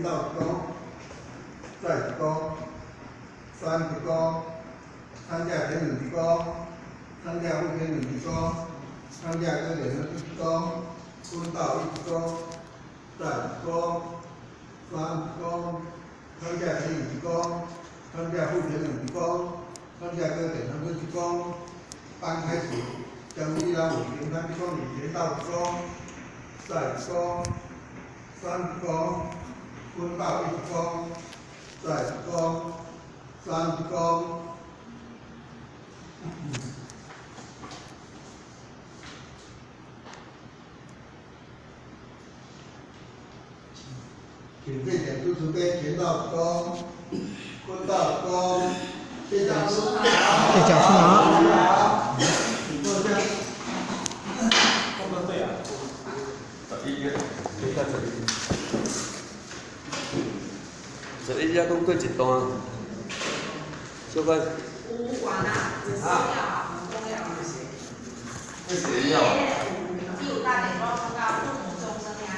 到一工，再一工，三一工，参加田两一工，参加副田两一工，参加哥田两一工，分到一工，再一工，三一工，参加田两一工，参加副田两一工，参加哥田两一工，班开始，将伊拉有平摊一工，二田到一工，再一工，三一工，分到一工，再一工，三一工。请这讲师慈悲，田到一工，分到一工，谢讲师。谢讲师好。好，请坐下。对啊。 11月，等下11。11才讲过一段，小可。有管啊，有资料啊，有资料啊。那是了。第五大点我讲到父母众生呀。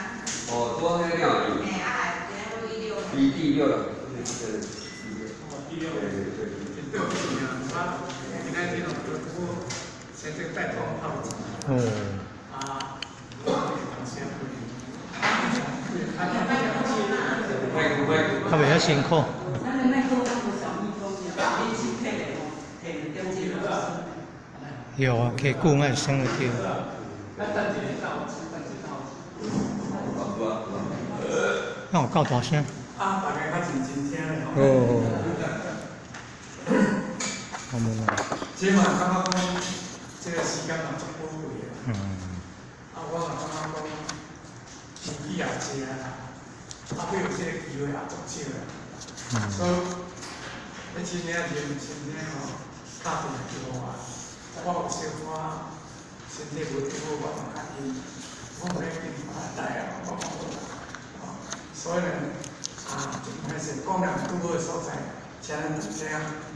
哦，拄仔迄了。嘿，啊来，今仔日第六。第六啦。对对。第六。对对。对啊，今仔日我先这个带妆泡。嗯。啊。較袂遐辛苦。有啊，摕久才會省得著。那有夠大聲？啊，大家較認真聽咧哦。好無啦。這嘛感覺講，這個時間嘛足寶貴的。啊，我嘛感覺講，年紀也濟啊，啊，欲有這個機會也足少啦。所以，你真正認真咧吼，打電話予我，我有小可身體無拄好，我嘛較閒，我毋免緊帶啊，我講無啦。所以呢，啊，就歹勢講人拄好的所在，請咱請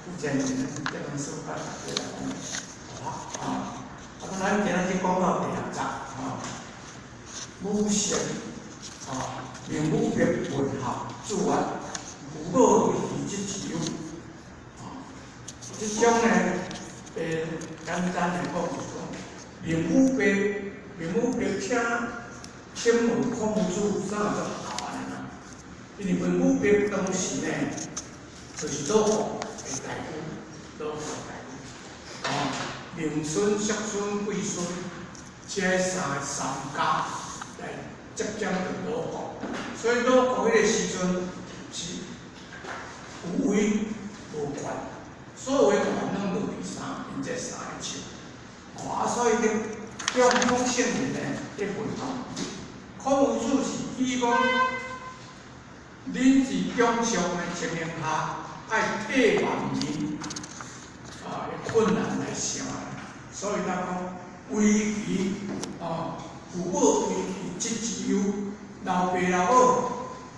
負責人這本書甲大家來講，好啊。啊，咱今仔日講到第六集，吼，母性，吼，明母白文學注啊，父母為之之憂，吼，這種呢，簡單來講就是講，明母白請問孔子啥做孝按呢啦？因為明母白當時呢，就是魯國的大夫，魯國大夫，哦，明孫、叔孫、季孫，這三個三家來接掌著魯國，所以魯國彼個時陣是有威無權，所有的權攏落佇𪜶這三个手，哦啊，所以咧，中孔聖人呢，咧問講，孔夫子是希望恁佇長上的情形下，愛替萬民啊的困難來想，所以咱講危機哦，父母危其職之憂，老爸老母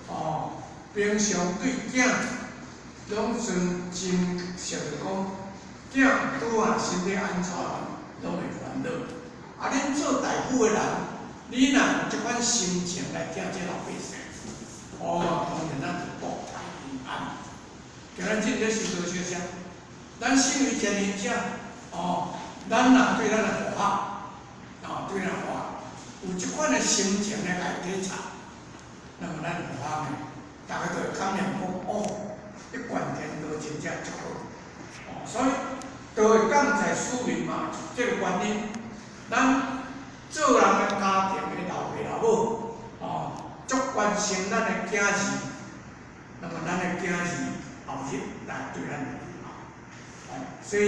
哦，平常對囝攏算真熟著講，囝拄仔身體按怎，攏會煩惱。啊，恁做大夫的人，你若有這款心情來疼這老百姓，哦，當然咱就國泰民安。今仔日咧修道小聲，咱身為前人者，哦，咱若對咱的護學，哦，對咱護學有這款的心情來共伊體察，那麼咱護學呢，大家就會感念講，哦，一貫天道真正足好，哦，所以就會感謝使命嘛，這個原因，咱做人的家庭的老爸老母，哦，足關心咱的囝兒，那麼咱的囝兒後日來對咱會好，哦，所以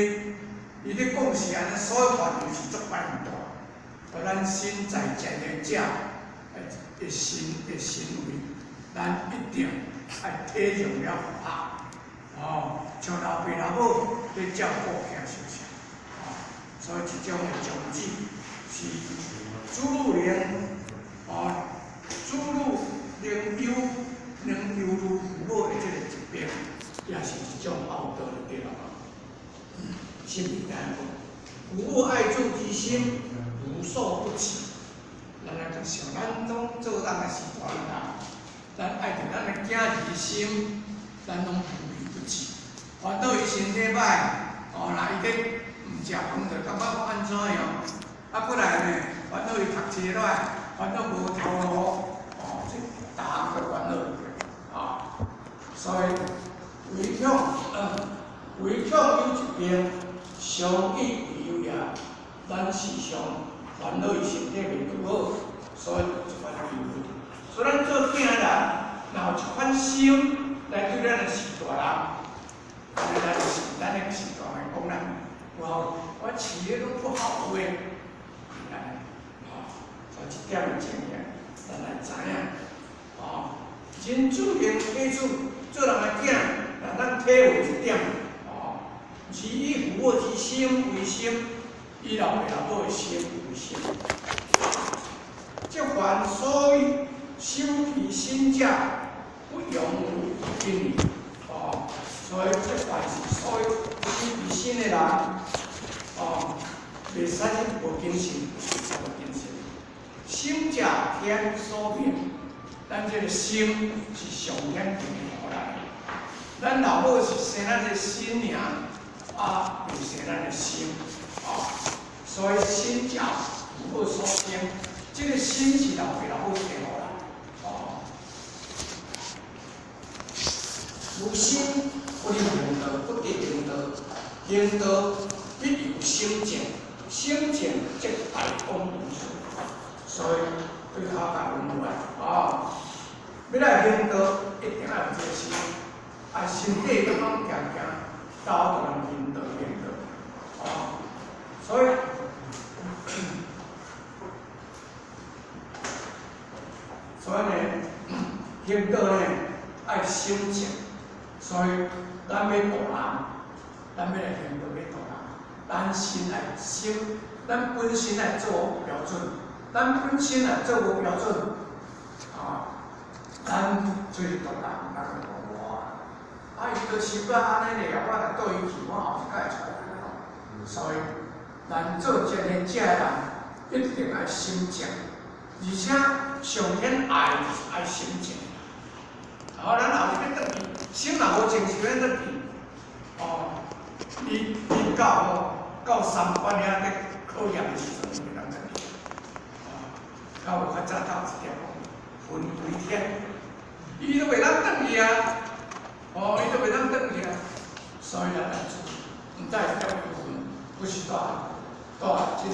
伊咧講是按呢，所以範圍是足寬大，而咱身在前人者的行的行為，咱一定愛體諒了護學，哦，像老爸老母咧照顧囝相像，哦，所以這種的宗旨是子女能，哦，子女能憂能憂慮父母的這個疾病，也是一種孝道就對了嘛。是毋是按呢講？父母愛子之心，無所不至。咱來想，咱攏做人的是大人，咱愛著咱的囝囝兒心，咱攏無微不至。煩惱伊身體歹，哦，若伊咧毋食飯就感覺按怎樣？啊，過來呢，煩惱伊讀冊落來，煩惱無頭路，哦，這逐項都煩惱啊。所以唯恐，唯恐有一病，傷以為憂也。咱時常煩惱伊身體袂拄好，所以有這款疑慮。所以咱做囝人，若有這款心來對咱的序大人，按呢咱是咱的序大人講咱不好，我飼的攏不好話，按呢，吼，所以這點的經驗，咱來知影，哦，人子行體子，做人的囝，若咱體會這點，哦，兒以父母之心為心，以老爸老母的心為心，這凡所有修其身者，不用為經義，哦，所以這凡是所有修其身的人，哦，袂使無謹慎，無謹慎。心者天所命，咱這個心是上天定予咱的。咱老母是生咱的身爾，啊，袂生咱的心，哦，所以身者父母所生，這個心是老爸老母生予咱，哦。無心不能行道，不得行道，行道必由心靜，心靜則大廣無數。所以對頭家問來，哦，欲來行道，一定愛有這個心，啊，身體剛剛行行，到就能行道行道，哦，所以，所以呢，行道呢愛心靜，所以咱欲度人，咱欲來行道欲度人，咱先愛心，咱本身愛做標準。咱本身若做無標準，啊，咱出去度人，咱就無啊。啊，伊都習慣按呢咧，我若倒伊去，我後一擺會出來咯。所以，咱做前行者的人，一定愛心靜，而且上天愛就是愛心靜。哦，咱後日欲轉去，心若無靜是欲轉去。哦，你到吼到三關遐咧考驗的時陣，會當轉去。到有較早到一點，魂歸天，伊都袂當轉去啊！哦，伊都袂當轉去啊！所以咱來注意，毋知是叫魂，不是大大真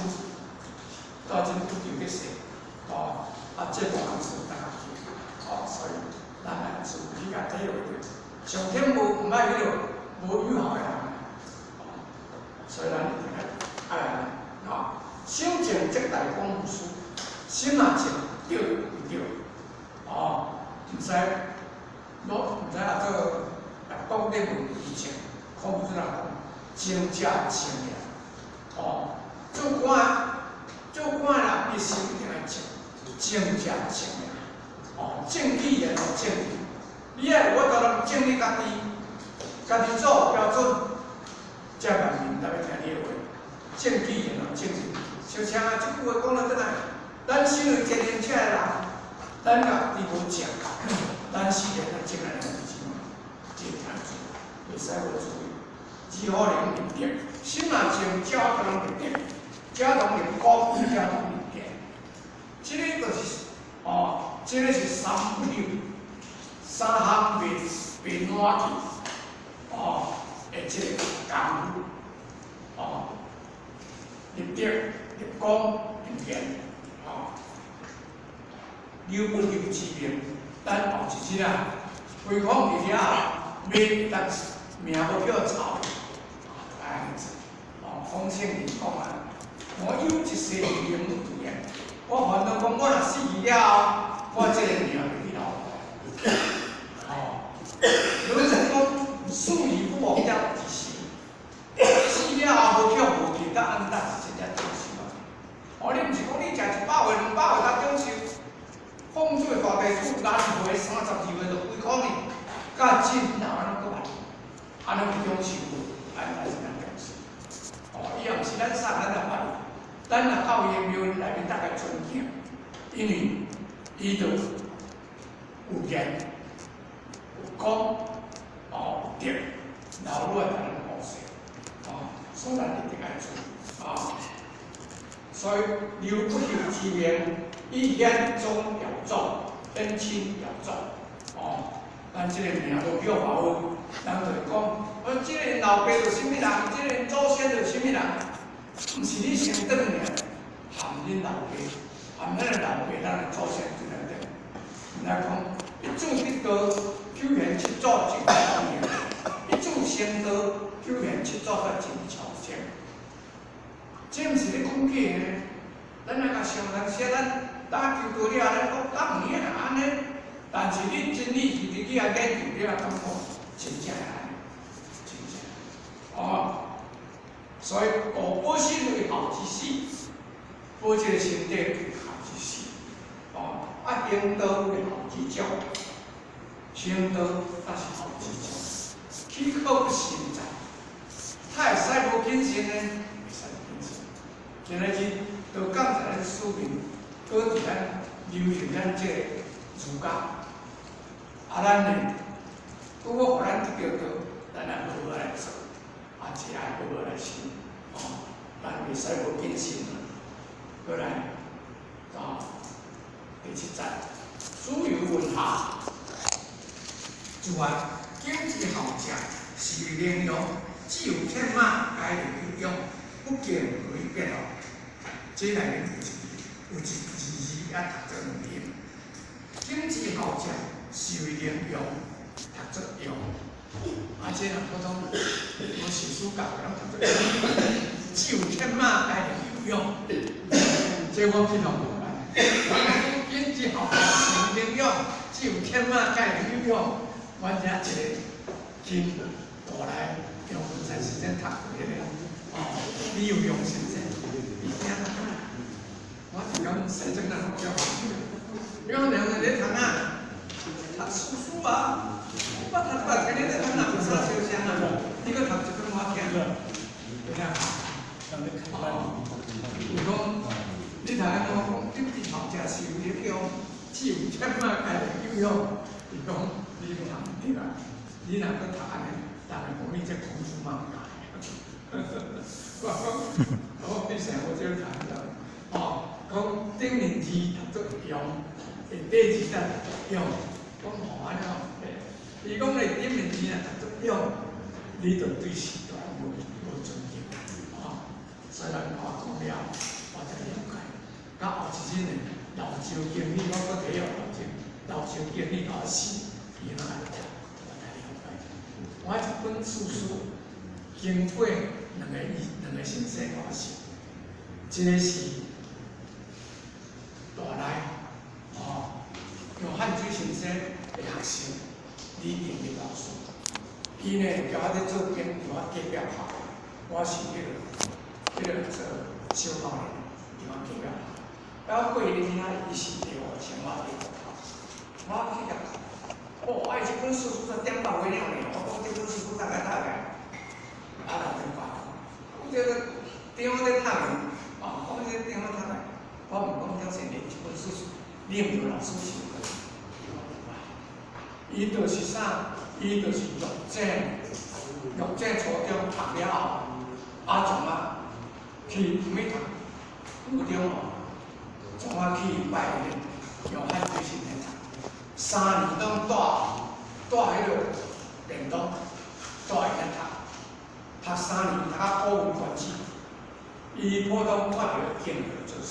大真不求去世，哦，啊，這無通算當去，哦，所以咱來注意去共體會著，上天無毋愛彼個無有效的人，哦，所以咱一定愛愛按呢，哦，心靜則大廣無私。心若靜，對就對，哦，毋使，無毋知阿做講咧問題靜，孔子若講，靜者清也，哦，做官做官的人，伊心一定愛靜，靜者清也，哦，正氣然後正氣，你愛有法度通正你家己，家己做標準，才萬民才欲聽你的話，正氣然後正氣，像像啊，這句話講了轉來。咱身為前行者的人，咱家己無正，咱自然咱正來咱自己嘛，這聽注，袂使無注意。如何能立德？心若靜，才能立德；才能立功，才能立德。這個就是哦，這個是三不朽，三項袂袂爛去，哦，的這個功夫，哦，立德、立功、立言。留不留之名，咱後一日啊，回孔佇遐欲當名無叫臭，按呢子。哦，孔聖人講啊，我有一世名不言，我煩惱講，我若死去了後，我這個名袂去留。哦，如果講死而不亡了一世，死了後無叫無記得，按呢是真正長壽啊。哦，你毋是講你食100歲、200歲才長壽？孔子的大弟子年歲32歲就歸孔去，甲真老安尼閣捌，按呢有長壽無？按呢是咱長壽。哦，伊也毋是咱送，咱也捌伊。咱若到伊的廟內面，大家尊敬，因為伊就有緣，老母来共咱护世，哦，所以咱一定爱注意啊。所以留不朽之名，以显宗耀祖，显亲耀祖，哦，咱這個名無叫好，人就會講，我這个老爸就啥物人，這个祖先就啥物人，毋是你先轉爾，含恁老爸，含咱的老爸，咱的祖先就來轉。來講，一子得道，九玄七祖盡超生；一子成道，九玄七祖才盡超生。這毋是咧講假的，咱若共常人說咱打球道了，咱講當然啊按呢，但是你真理是佇去遐研究，你也感覺真正會按呢，真正。哦，所以保保身為孝之始，保這個身體為孝之始。哦，啊行道為孝之終，行道才是孝之終。豈可不慎哉？他會使無謹慎呢？袂使無謹慎。今仔日都感謝咱師父，閣佇咱留下咱這个儒家。啊，咱呢，拄好予咱得著道，咱愛好好來做，啊，這愛好好來修，哦，咱袂使無謹慎啊。閣來，哦，第七節，子游問孝，子曰：苟知孝者，是謂能用，只有天馬，皆能有用，不敬何以變樂？這內面有一字字愛讀做兩音。苟知孝者，是謂能用，讀做用。啊，這人普通無受書教的，攏讀做用。只有天馬，皆能有用。這我去弄無辦。我講苟知孝者，是謂能用，只有天馬，皆能有用。阮遮一个經大來用文山先生讀過彼个，哦，李有用先生，伊聽讀啊。我是講西裝人叫你講兩個咧讀啊，讀書書啊，我讀出來聽你咧讀啊，有啥相像啊？你閣讀一本我聽，會聽。哦，伊講你讀安怎講？苟知孝者是謂能用，只有天馬皆能有用。伊講你讀毋對啊，你若閣讀按呢，人會講你這孔夫嘛毋教。我講，我比上我這讀了，哦，講頂面字讀做用，下底字讀做用，講吼按呢吼，伊講你頂面字若讀做用，你就對時代無尊敬，哦，所以咱我講了，我才了解。到後一陣呢，老周經理，我閣提予老周，老周經理甲我死，伊攏愛讀，我才了解。我一本書書經過兩個先生甲我寫，一個是大內，哦，楊漢水先生的學生李定的老師，伊呢叫我咧做兵，佇我隔壁校，我是彼个做小教練，佇我隔壁校。啊，過年遐伊是第五生活第五校，我去共看，哦，啊，伊這本書書才點百幾兩爾，我講這本書書大概讀來，啊，人就掛，講這個點我咧讀的，哦，講這個點我讀來，我問講張先生，這本書書，你毋著老師授課？伊就是啥？伊就是玉井，玉井初中讀了後，啊，從啊去啥物讀？高中哦。從啊去拜楊漢水先生讀，3年攏帶彼个便當，帶伊遐讀，讀三年讀到古文觀止。伊普通看著經就做事。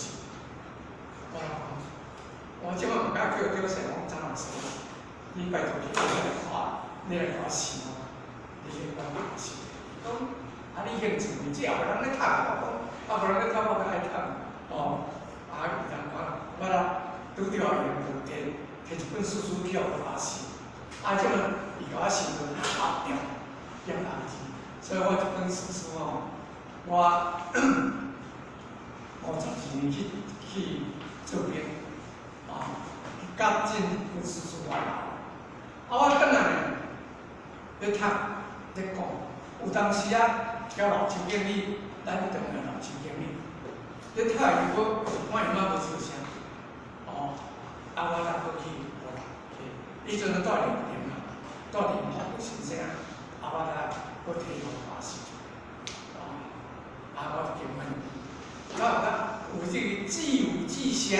我講，我這擺毋敢叫張先講張老師，你拜託你來看，你來看試，你去管我試。講啊，你興趣，這後無人咧讀，我講啊，無人咧讀，我較愛讀，哦。啊，伊通講，我啦拄著伊就提提一本書書去予我試，啊，這擺伊共我試就啊點點紅字，所以我這本書書吼，我52年去做兵，啊，甲進本書書外啊，我轉來呢，咧讀咧講，有當時啊，交老周經理，咱當的老周經理。咧讀伊我看伊媽無出聲，哦，啊我才閣去無啦，彼陣都住林田嘛，住林福的先生，啊我才閣提予大師。哦，啊，我就問，敢有敢有這個智慧智先，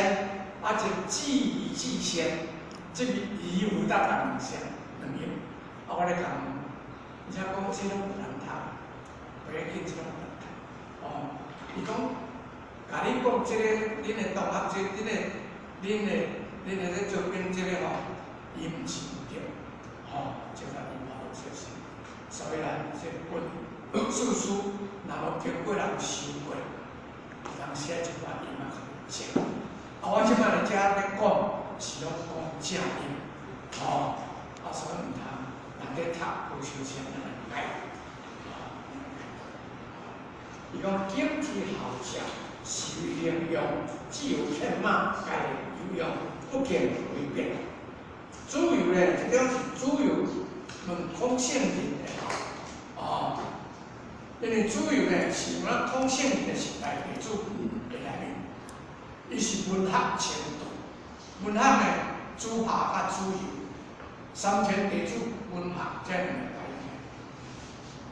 啊，一智疑智先，這個疑有得兩聲兩音。啊，我咧共，而且講這攏無人讀，袂要緊，這攏無人讀。哦，伊講，共你講這個，恁的同學這，恁的咧做兵這個吼，伊毋是毋對，吼，這個伊嘛無相信。所以咱這本四書，若無經過人修過，人寫一寡伊嘛是正。啊，我這擺佇遮咧講，是攏講正音，吼，啊，所以毋通人咧讀無相信咱來改。伊講景之孝者，是為能用，只有天馬該有用，不見為變。主要咧，這種是主要問孔聖人的哦，因為主要咧是阮孔聖人的時代弟子的內面，伊是文學程度，文學呢，子夏佮子游，三千弟子文學這兩個概念。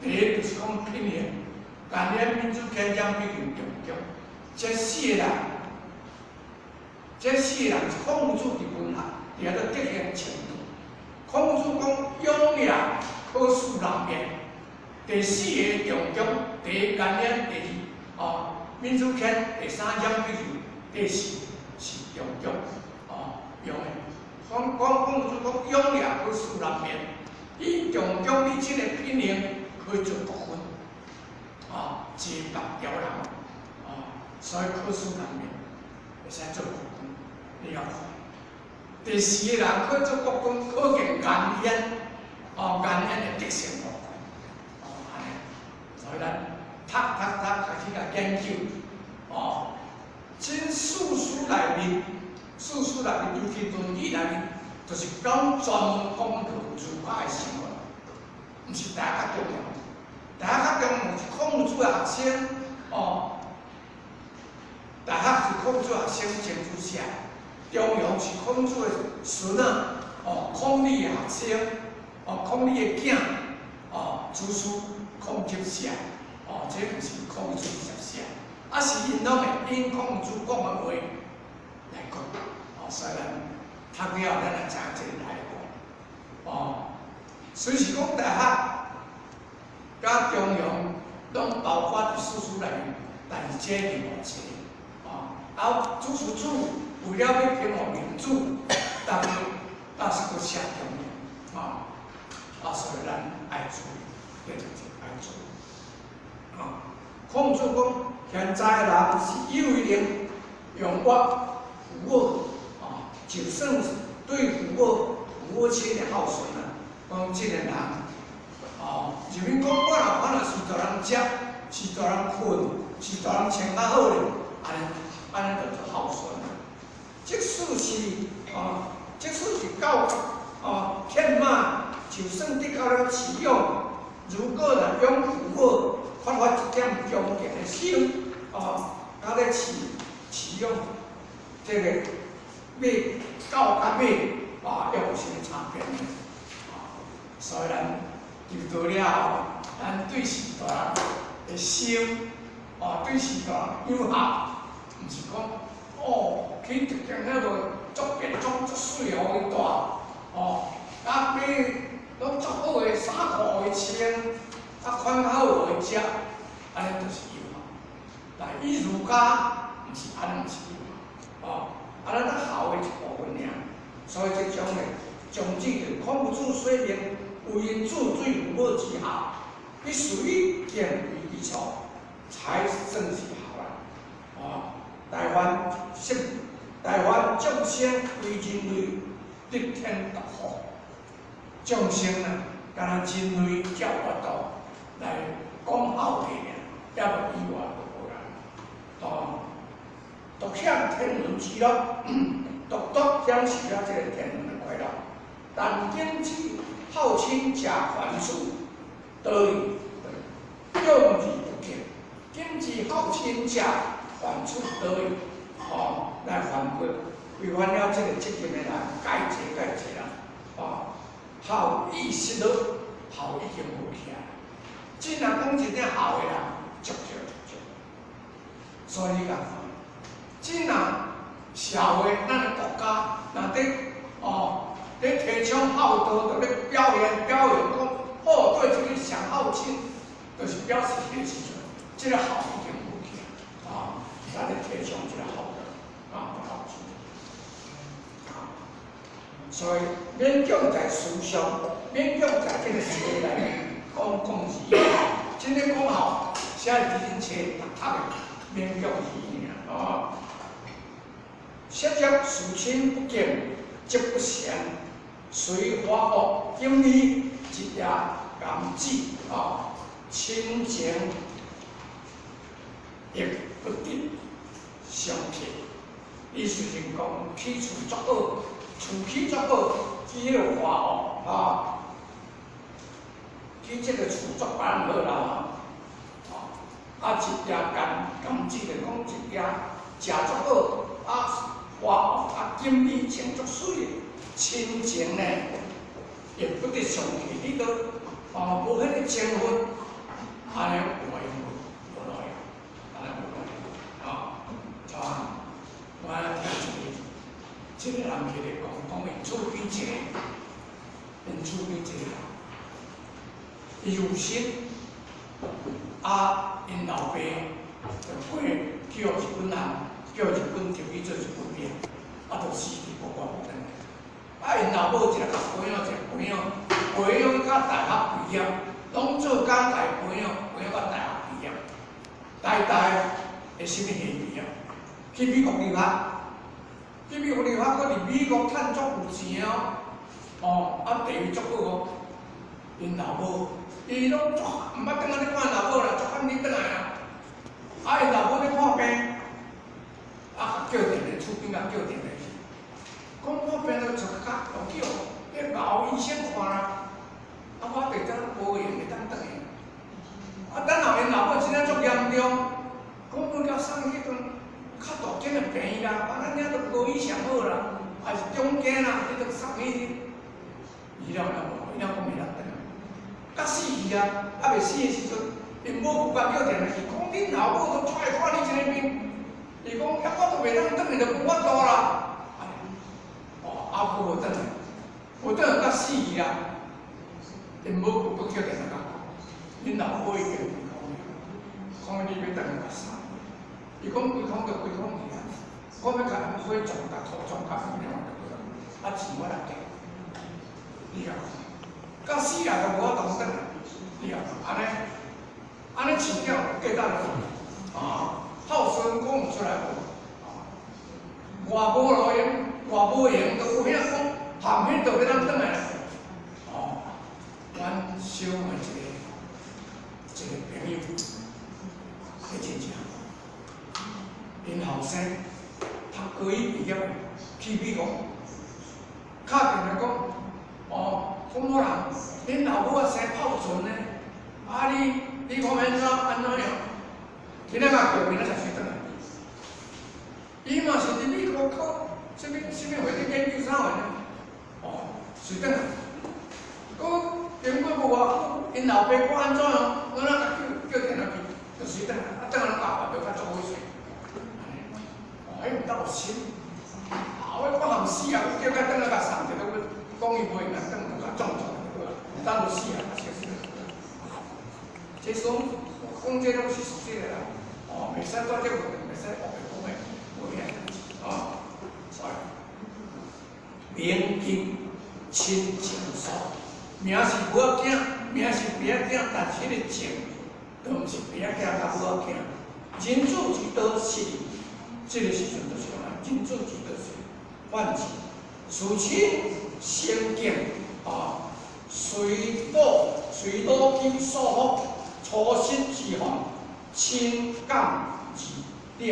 第一就是講品行，干煖閔子騫、冉必勤、仲弓，這四個人，這四個人是孔子佇文學，佇遐做德行程度。孔子講勇也可使人面，第四个仲弓，第一干煖，第二哦閔子騫，第三冉必勤，第四是仲弓，哦用的。講講孔子講勇也可使人面，以仲弓你這個品行可以做國君，哦，齊白條人，哦，所以可使人面，會使做國君，你要看。第四個人可以做國君，可見干煖，哦，干煖的德性無懸，哦，按呢，所以咱讀讀讀開始共研究，哦，這四書內面，四書內面，尤其《論語》內面，就是講專門講儒家的生活，毋是大學較重要，大學較重要是孔子的學生，哦，大學是孔子學生曾子寫。中庸是孔子的孫仔，哦，孔鯉的學生，哦，孔鯉的囝，哦，子思孔集寫，哦，這毋是孔子直接寫，啊是𪜶攏會引孔子講的話來講，哦，所以咱讀了咱也知影這個來源，哦，雖是講大學佮中庸攏包括佇四書內面，但是這另外一個，哦，啊，子思子。為了欲平復民主，但是但是閣寫中庸，啊，啊，所以咱愛注意，對對對，愛注意。啊，孔子講，現在的人是有一能用我父母，啊，就算是對父母父母親的孝順啊，講這個人，哦，人民講我若是予人食，是予人睏，是予人穿較好咧，按呢按呢就做孝順。即使是哦，即使是狗哦，天馬，就算得到了飼養，如果若養父母發發一點恭敬的心，哦，佮咧飼飼養這個馬狗佮馬，啊，也無啥物差別。啊，所以咱入道了後，咱對序大人的心，哦，對序大人友好，毋是講哦。去一間彼落足便裝足媠予伊帶，哦，啊買攏足好的衫褲予伊穿，啊款好予伊食，按呢就是友好。但以儒家毋是按呢，毋是友好，哦，按呢咱孝的一部分爾。所以這種的宗旨就是孔子說明，為人子對父母之孝，必須以敬為基礎，才算是孝啦。哦，台灣是。台灣眾生為人類得天獨厚，眾生啊，敢若人類才有法度來講孝悌爾，抑無以外就無啦。哦，獨享天倫之樂，獨獨享受了這個天倫的快樂。但景之孝親者凡事，得矣，用而不見。景之孝親者凡事得矣。哦，來犯過違反了這個責任的人，解職解職啦。哦，孝已失落，孝已經無起來。真若講一點孝的人，足少足少。所以你講，真若社會，咱的國家，若佇哦，佇提倡孝道，就咧表現表揚講好對這個上孝親，就是表示彼個時陣，這個孝已經無去啊，咱咧提倡這個孝道啊，不孝親。所以勉強在思想，勉強在這個冊內面講講字，真正講孝，寫佇這冊讀的勉強字爾啊。設則事親不敬，則不賢；隨花惡經理，一夜甘子啊，親情亦不得相替。意思是講，起厝足好，厝起足好，起彼個花惡啊，起這個厝足辦好啦，啊，一夜甘甘子就講一夜食足好，啊。花啊，金衣穿足媠的，親情呢，亦不得相替。你都哦，無彼個情分，按呢有路用無？無路用，按呢無路用。啊，就啊，我聽一個人起來講，講𪜶厝邊一個，𪜶厝邊一個人，伊有心，啊，𪜶老爸就過去予日本人。叫日本入去做日本兵，啊，就死佇國外無轉來。啊，𪜶老母一個共培養，一個培養，培養到大學畢業，攏做工來培養，培養到大學畢業。台大的啥物系畢業？去美國留學，去美國留學，閣佇美國趁足有錢哦。哦，啊地位足好哦。𪜶老母，伊攏足毋捌轉來咧看老母啦，足罕去轉來啦。啊，𪜶老母咧看病。啊！叫電話，厝邊仔叫電話去，講我病到出較有叫，彼老醫生看啦。啊，我佇遮無閒會當轉來。啊，等後𪜶老母真正足嚴重，講阮共送去彼陣較大間的病院啦，啊，咱遐都無醫上好啦，還是中間啦，你都送去。伊了了無，伊了講袂當轉來，甲死去啊！啊，未死的時陣，𪜶某閣叫電話去，講恁老母都出來看你這个病。伊講，啊，我都袂當轉來，就無法度啦。哦，啊，閣無轉來，無轉來甲死去啊！𪜶某閣叫電話講，恁老母已經歸空了，講你欲轉來共送。伊講歸空就歸空去啊，我欲共人火葬，共土葬，共什麼就對啦。啊，錢我來給，你共看，甲死啊都無法度轉來，你共看，按呢，按呢飼了過當啊。孝順講毋出來無？外無路用，外無閒，就有遐講，含彼就欲咱轉來。哦，阮小妹一個朋友，彼真正，𪜶後生讀高一畢業去美國，敲電話講，哦，講某人，恁老母啊生泡脣呢，啊你講按怎按怎樣？今仔嘛叫明仔才隨轉來。伊嘛是佇美國考啥物啥物會咧研究啥貨呢？哦，隨轉來。閣經過無偌久，𪜶老爸閣按怎樣？我哪共叫叫電話去，就隨轉來。啊，轉來攏教就較足好勢。哦，彼毋當有心。啊，我含死啊！叫佢轉來共送一個，講伊袂用轉，就共撞撞對吧？等到死啊，較少死。這種講這攏是事實的啦。哦，袂使跩這個，袂使烏白講的，無遐代誌啊。所以，名敬親情疏，名是母仔囝，名是爸仔囝，但是彼個情，都毋是爸仔囝佮母仔囝。人子之道是，這個時陣就是按呢，人子之道是反之，事親先敬啊，隨老隨老去束縛，粗心之患。親感二等，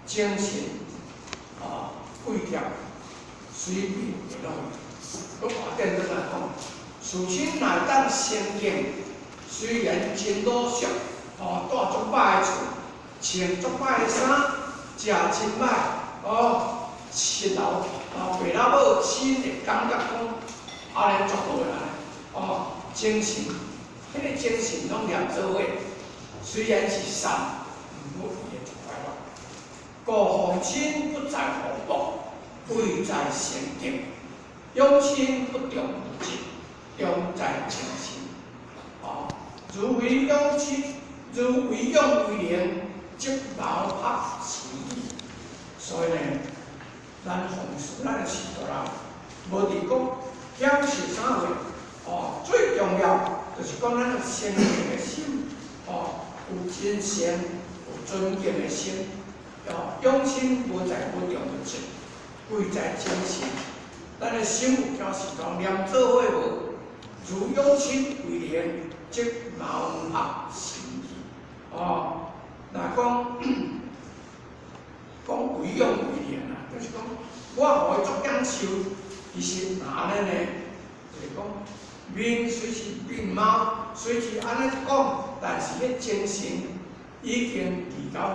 精神啊，貴貼隨便會攏。閣下點轉來講，事親乃當先敬，雖然真老實，哦，住足歹的厝，穿足歹的衫，食真歹，哦，七老啊，爸老母親會感覺講，按呢足好的按呢，哦，精神彼个精神攏連做伙，雖然是善，毋過伊會足快樂。故奉親不在厚薄，貴在誠敬；養親不重物質，重在精神。哦，如為養親，如為養為能，則謀合時宜。所以呢，咱奉事咱的序大人，無佇講享受啥貨，哦，最重要就是講咱有誠敬的心，哦，有真誠、有尊敬的心，哦，養親無在無重物質，貴在精神。咱的心有交時當念做伙無？如養親為能，則謀合時宜。哦，若講講為養為能啊，就是講我予伊足享受，其實若按呢呢，就是講面雖是面貌，雖是按呢講，但是彼精神已經佇到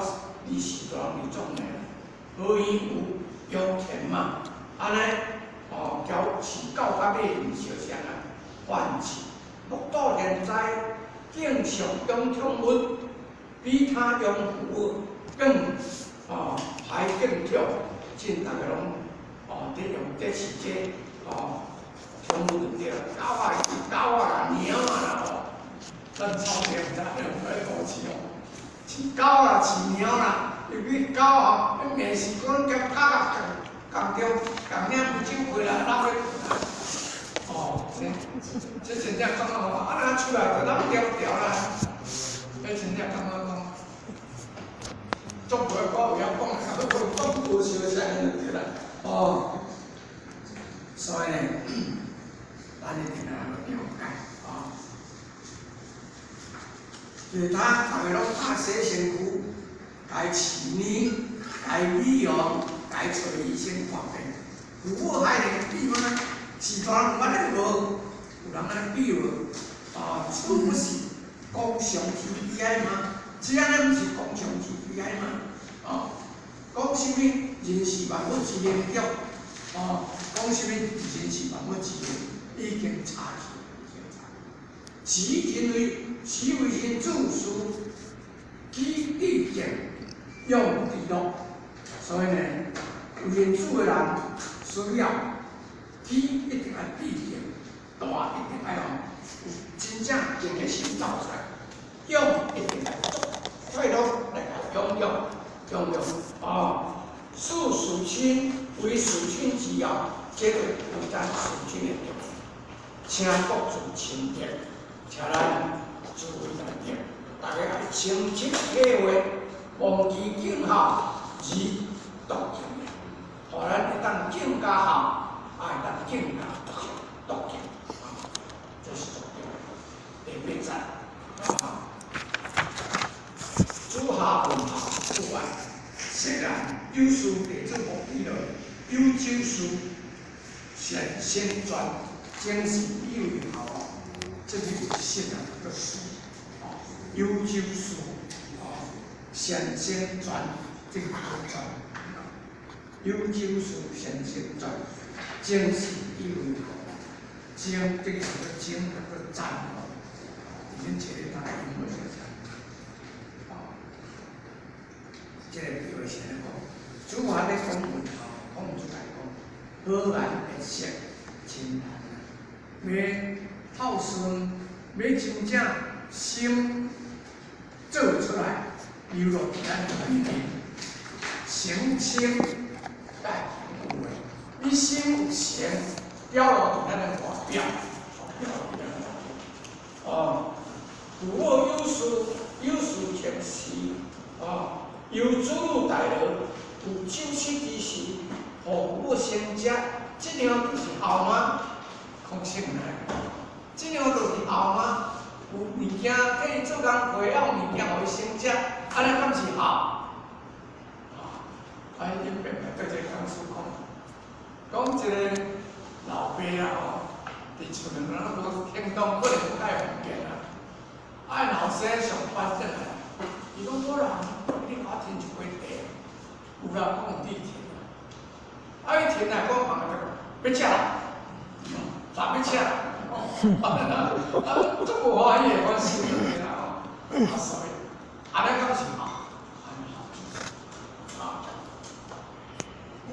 佇時代佇種呢，何以有養天馬？按呢哦，交是到較尾毋相像啊，凡是目睹天災，敬上養寵物，比他養父母更哦還更巧，真逐家攏哦佇用佇飼這哦寵物就對啦，狗啊、狗啊、貓啊啦吼，咱草地毋知用來五飼哦，飼狗啦、飼貓啦，因為狗吼，彼面是講兼狗啊共共著共領不酒回來鬧咧。哦，這真正感覺吼，啊若出來就攏調調啦，彼真正感覺講，足無講有曉講，講講無相像就對啦。哦，所以呢，咱一定愛了解啊。其他逐家攏愛洗身軀，該飼奶，該美容，該揣醫生看病。父母還能比嗎？序大人有按呢無？有人按呢比無？啊，此不是公上之悲哀嗎？這按呢毋是公上之悲哀嗎？啊，講啥物人是萬物之靈長，哦，講啥物人是萬物之靈，已經差去，已經差去。是因為是為人子須舉智敬，用之樂，所以呢，為人子的人需要舉一定愛智敬，大一定愛哦，有真正敬的心走出來，養一定愛足快樂來共養養養養哦。視事親為事親之要，這個有咱事親的重要。請各自清潔，請咱注意來點，大家愛清晰體會，忘記敬孝而獨敬的，予咱會當更加孝，也會當更加獨敬，啊，這是重要的。第八節，啊，子夏問孝不愛，世人有事弟子目的落，有酒事善先傳，精神以為孝哦，這個是世人的事，哦，有酒事，哦，善先傳，這個傳，有酒事善先傳，精神以為孝，精這個叫做精，叫做讚哦，恁這個大家用無小讚，哦，這個叫做啥呢？講，主要咧講問孝，講出來講，和顏悅色真難啊！欲孝順，欲真正心做出來，流露佇咱內面，誠清帶有的，你心有誠，表露佇咱的外表，表露佇咱的外表。哦，父母有事有事情時，哦，由子女代勞，有酒食之時，予父母先食，這樣就是孝嗎？講實來，這樣就是孝嗎？有物件替伊做工課，還有物件予伊先食，按呢敢是孝？啊，啊，恁爸爸對這個講師講，講一個老爸啊吼，佇厝內面攏無行動，可能無介方便啊。啊，𪜶後生上班轉來，伊講無啦，你予我添一杯茶，有啦，講有地甜。啊，伊添來講，人就欲食啦，啥欲食？啊，足無歡喜的款心就對啦吼。啊，所以，按呢敢是孝？啊，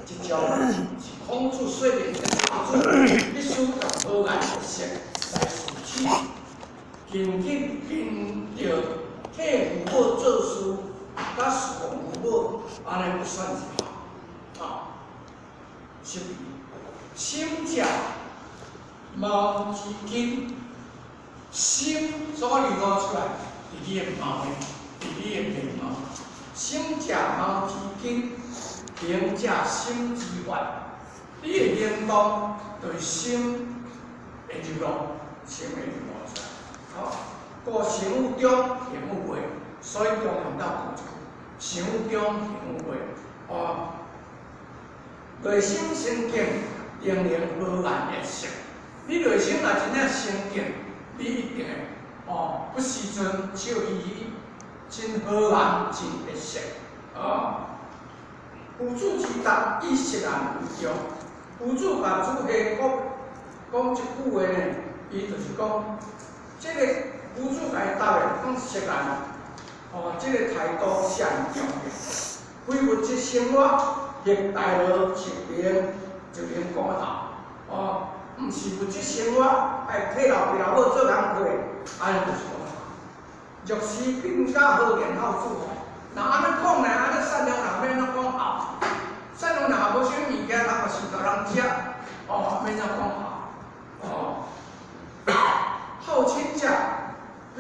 這招是孔子說明的孝子必須共和顏悅色來事取，緊緊跟著替父母做事，佮侍奉父母，按呢不算是孝。啊，12，心者貌之根，心所流露出來，佇你的貌的，佇你的面貌。心者貌之根，行者心之法。你的行動對心的流露，心的流露出來。好，故想有中，行有背，所以中庸斗講一句：想有中，行有背。哦，內心清淨，定能和顏悅色。你內心若真正清淨，你一定會哦，不時陣笑嘻嘻，真和顏，真悅色。哦，夫子之答，以釋然為重。夫子共子夏講講這句話呢，伊就是講，這個夫子共伊答的講釋然，哦，這個態度上重要。非物質生活，或大樂一定就能講得到。哦，毋是物質生活，愛替老爸老母做工課，按呢就是講孝。若是更加好言孝子，若按呢講呢，按呢善良人欲按怎講孝？善良人也無啥物件，人嘛受著人食，哦，欲按怎講孝？哦，孝親者必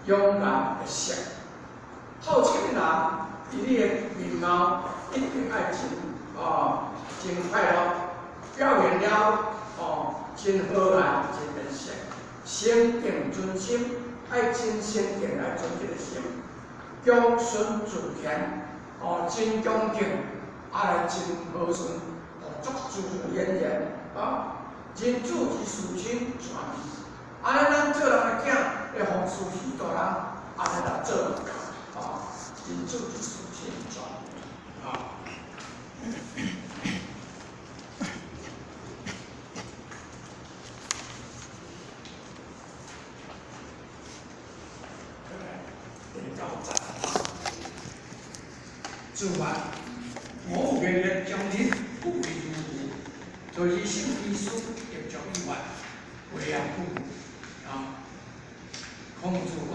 容顏悅色，孝親的人，佇你的面貌一定愛真哦，真快樂，表現了哦，真和顏，真悅色，誠敬尊心，愛真誠敬來尊這個心，恭順自謙，哦，真恭敬，啊來真和順，哦，足自自然然，啊，仁子之事親傳，按呢咱做人的囝會奉事許大人，按呢來做，哦，仁子之事親傳，啊。第九節，自問我有願力將日不為如故，就是聖醫師得足以外，為也不啊。孔子講，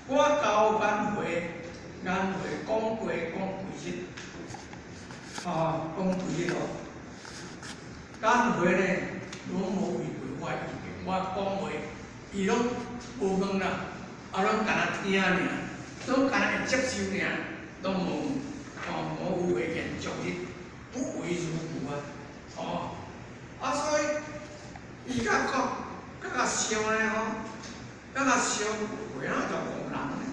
我交顏回，顏回講過講幾日，啊，講幾日咯。顏回呢，攏無違背我意見，我講話，伊攏無問啦，啊，攏干焦聽爾，攏干焦會接受爾，攏無，哦，無有違言終日不為如故啊，哦，啊，所以伊甲講，佮共想呢吼，佮共想，話哪就戇人呢？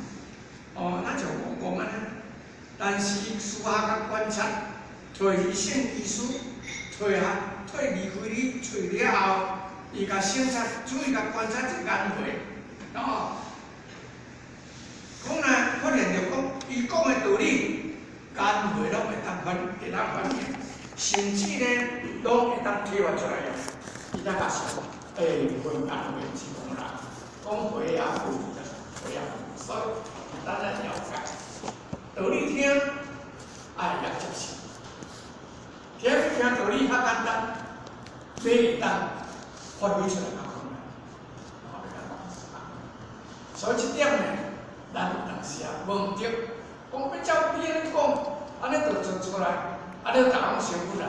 哦，哪就戇戇按呢？但是私下佮觀察，揣聖醫師，揣下，揣離開你喙了後，伊共省察，注意共觀察這顏回，哦，講呢，發現著講，伊講的道理，顏回攏會當反，會當反映，甚至呢，攏會當啟發出來用。伊才共想，欸，分顏回是戇人，講話也有，話也有，所以咱愛了解，道理聽，愛會曉接受。聽聽道理較簡單，欲會當發揮出來較困難。所以這點呢，咱有當時啊無毋對，講欲照你按呢講，按呢就做出來，按呢逐家攏成佛啦，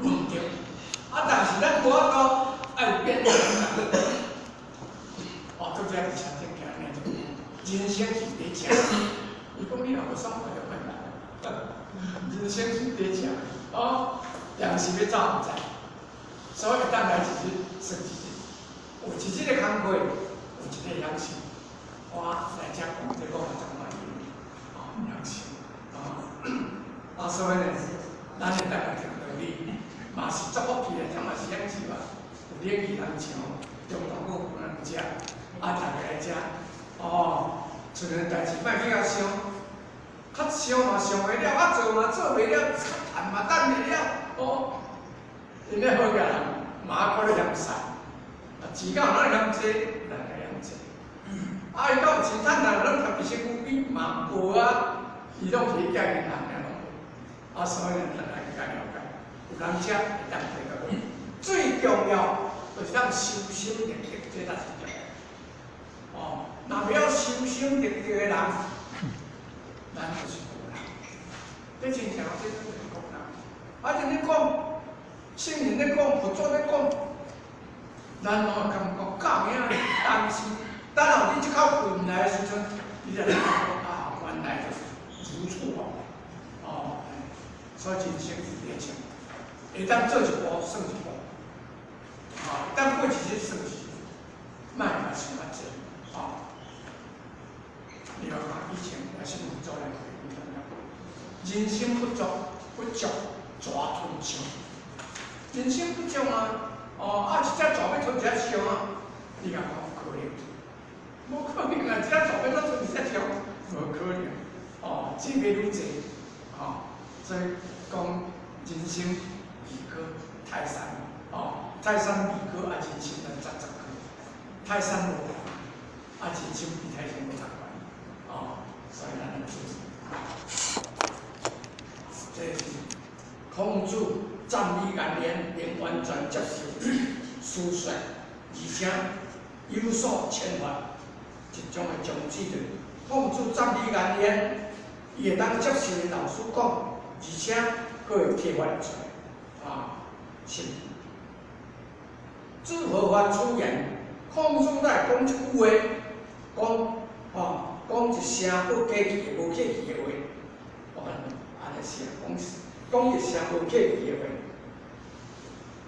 無毋對。啊，但是咱無法度愛變。哦，拄才佇車頂徛呢，人生是佇食。伊講你若無爽快就莫來。人生是佇食，哦，定是欲走毋知。所以會當來一日算一日，有一日的工課，有一日享受。我來遮講這個，我嘛足歡喜，哦，享受，哦，啊，所以呢，咱會當來聽道理，嘛是足福氣的，這嘛是享受啊。有冷氣通唱，中晝閣有人食，啊，逐家來食，哦，剩的代誌莫去共想，較想嘛想袂了，較做嘛做袂了，較趁嘛趁袂了，哦，真正好個人，嘛看咧嫌瘦，啊錢敢有咱嫌濟，咱會嫌濟。啊，伊敢有錢趁啊，攏貼佇身軀邊嘛無啊，伊攏是寄銀行爾攏無。啊，所以咱愛較了解，有人遮會當提到。最重要就是咱修心練德，這才是重要。哦，若袂曉修心練德的人，咱就是無人。這真正這就是國人。啊，這咧講，聖人咧講，佛祖咧講，咱攏會感覺教影擔心。等候你這口氣來的時陣，你才會感覺啊，原來就是如錯哦。所以人生是歷程，會當做一步算一步，啊，會當過一日算一日，莫來想較濟，啊。你看以前也是佛祖來人生不足，不足蛇吞象。人生不足啊，哦，啊，一隻蛇欲吞一隻象啊，你敢講可能？無可能啊！一隻蛇欲怎吞一隻象？無可能。哦，這個愈濟，哦，所以講人生如過泰山，哦，泰山未高啊，人生咱十十高。泰山無懸，啊，人生比泰山閣較懸，哦，所以咱來做。這是孔子讚美顏淵，能完全接受師說，而且有所啟發，一種的宗旨就是孔子讚美顏淵，伊會當接受𪜶老師講，而且閣會啟發出來，啊，是。子何法出言？孔子來講一句話，講吼，講一聲不客氣、無客氣的話，我按呢寫，講講一聲無客氣的話，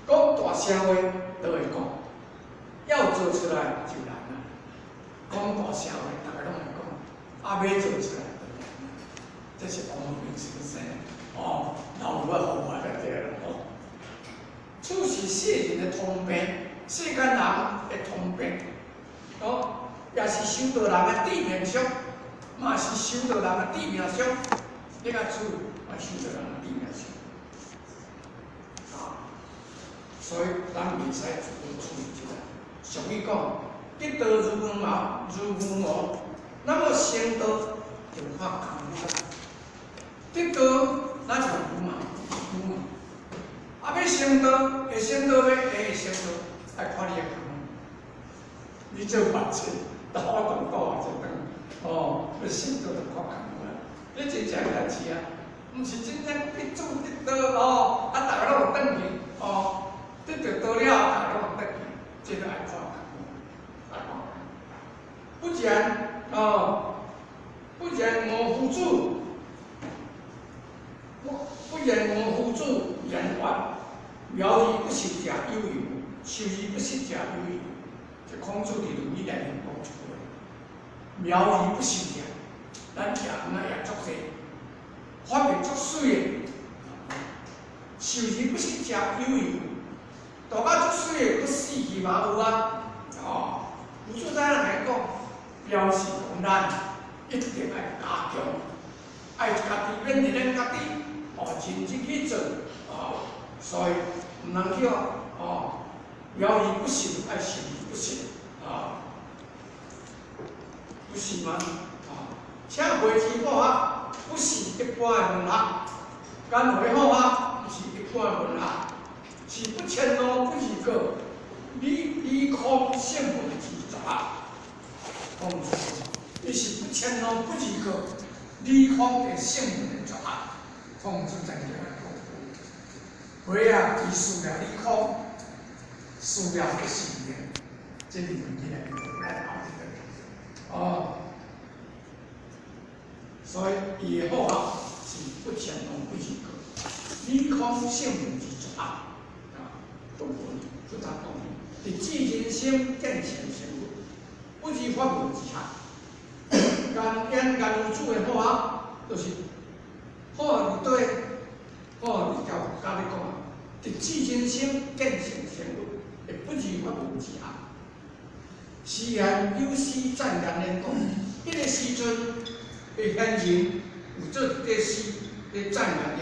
講大聲話都會講，要做出來就難啦。講大聲話，逐个攏會講，啊，欲做出來就難。這是王陽明先生哦，老有啊好話就對啦哦。此是世人的通病，世間人的通病，哦，也是修道人的致命傷，嘛是修道人的致命傷。你較注意，嘛修道人的致命傷。啊，所以咱袂使注意這個。俗語講，得道如牛毛，如牛毛，那麼成道就看功夫啦。得道咱像牛毛，牛毛。啊，欲成道，會成道欲會成道，愛看你的功夫。你做法事，倒轉倒啊一轉，哦，欲成道就看功夫啦。你真正代誌啊，毋是真正去做得道哦，啊，逐个攏會轉去，哦，得著道了，逐个攏會轉去，這個愛看功夫，愛看。不然，哦，不然吾夫子，不不然吾夫子言法，苗而不實者有余，受而不實者有余。這孔子佇論語內面講一句話：苗而不實者，咱徛園仔也足濟，發明足媠的，受而不實者有余，大家足媠的，閣死去嘛有啊。哦，有做怎樣來講？表示講咱一定愛加強，愛家己勉勵咱家己，哦，認真去做，哦，所以毋通叫哦，苗而不實，愛受而不實，啊，不是嗎？啊，請回師好學，不是一般的文學，顏回好學，毋是一般的文學，是不遷怒不貳過，理理空性問之絕學。孔子，伊是不遷怒不貳過，理空的聖問的絕學。孔子曾經來講，回啊，伊事業理空，事業不是的，這是問題來來後一個。哦，所以伊的好學是不遷怒不貳過，理空聖問之絕學。啊，都無不達講，直指人心，見性成佛，不二法門之學。顏淵顏夫子的好學，就是好學佇佗，好學佇教教你講啊，直指人心，見性成佛，會不二法門之學。時賢有詩讚顏淵講，彼個時陣的賢人有做一個詩咧讚顏淵，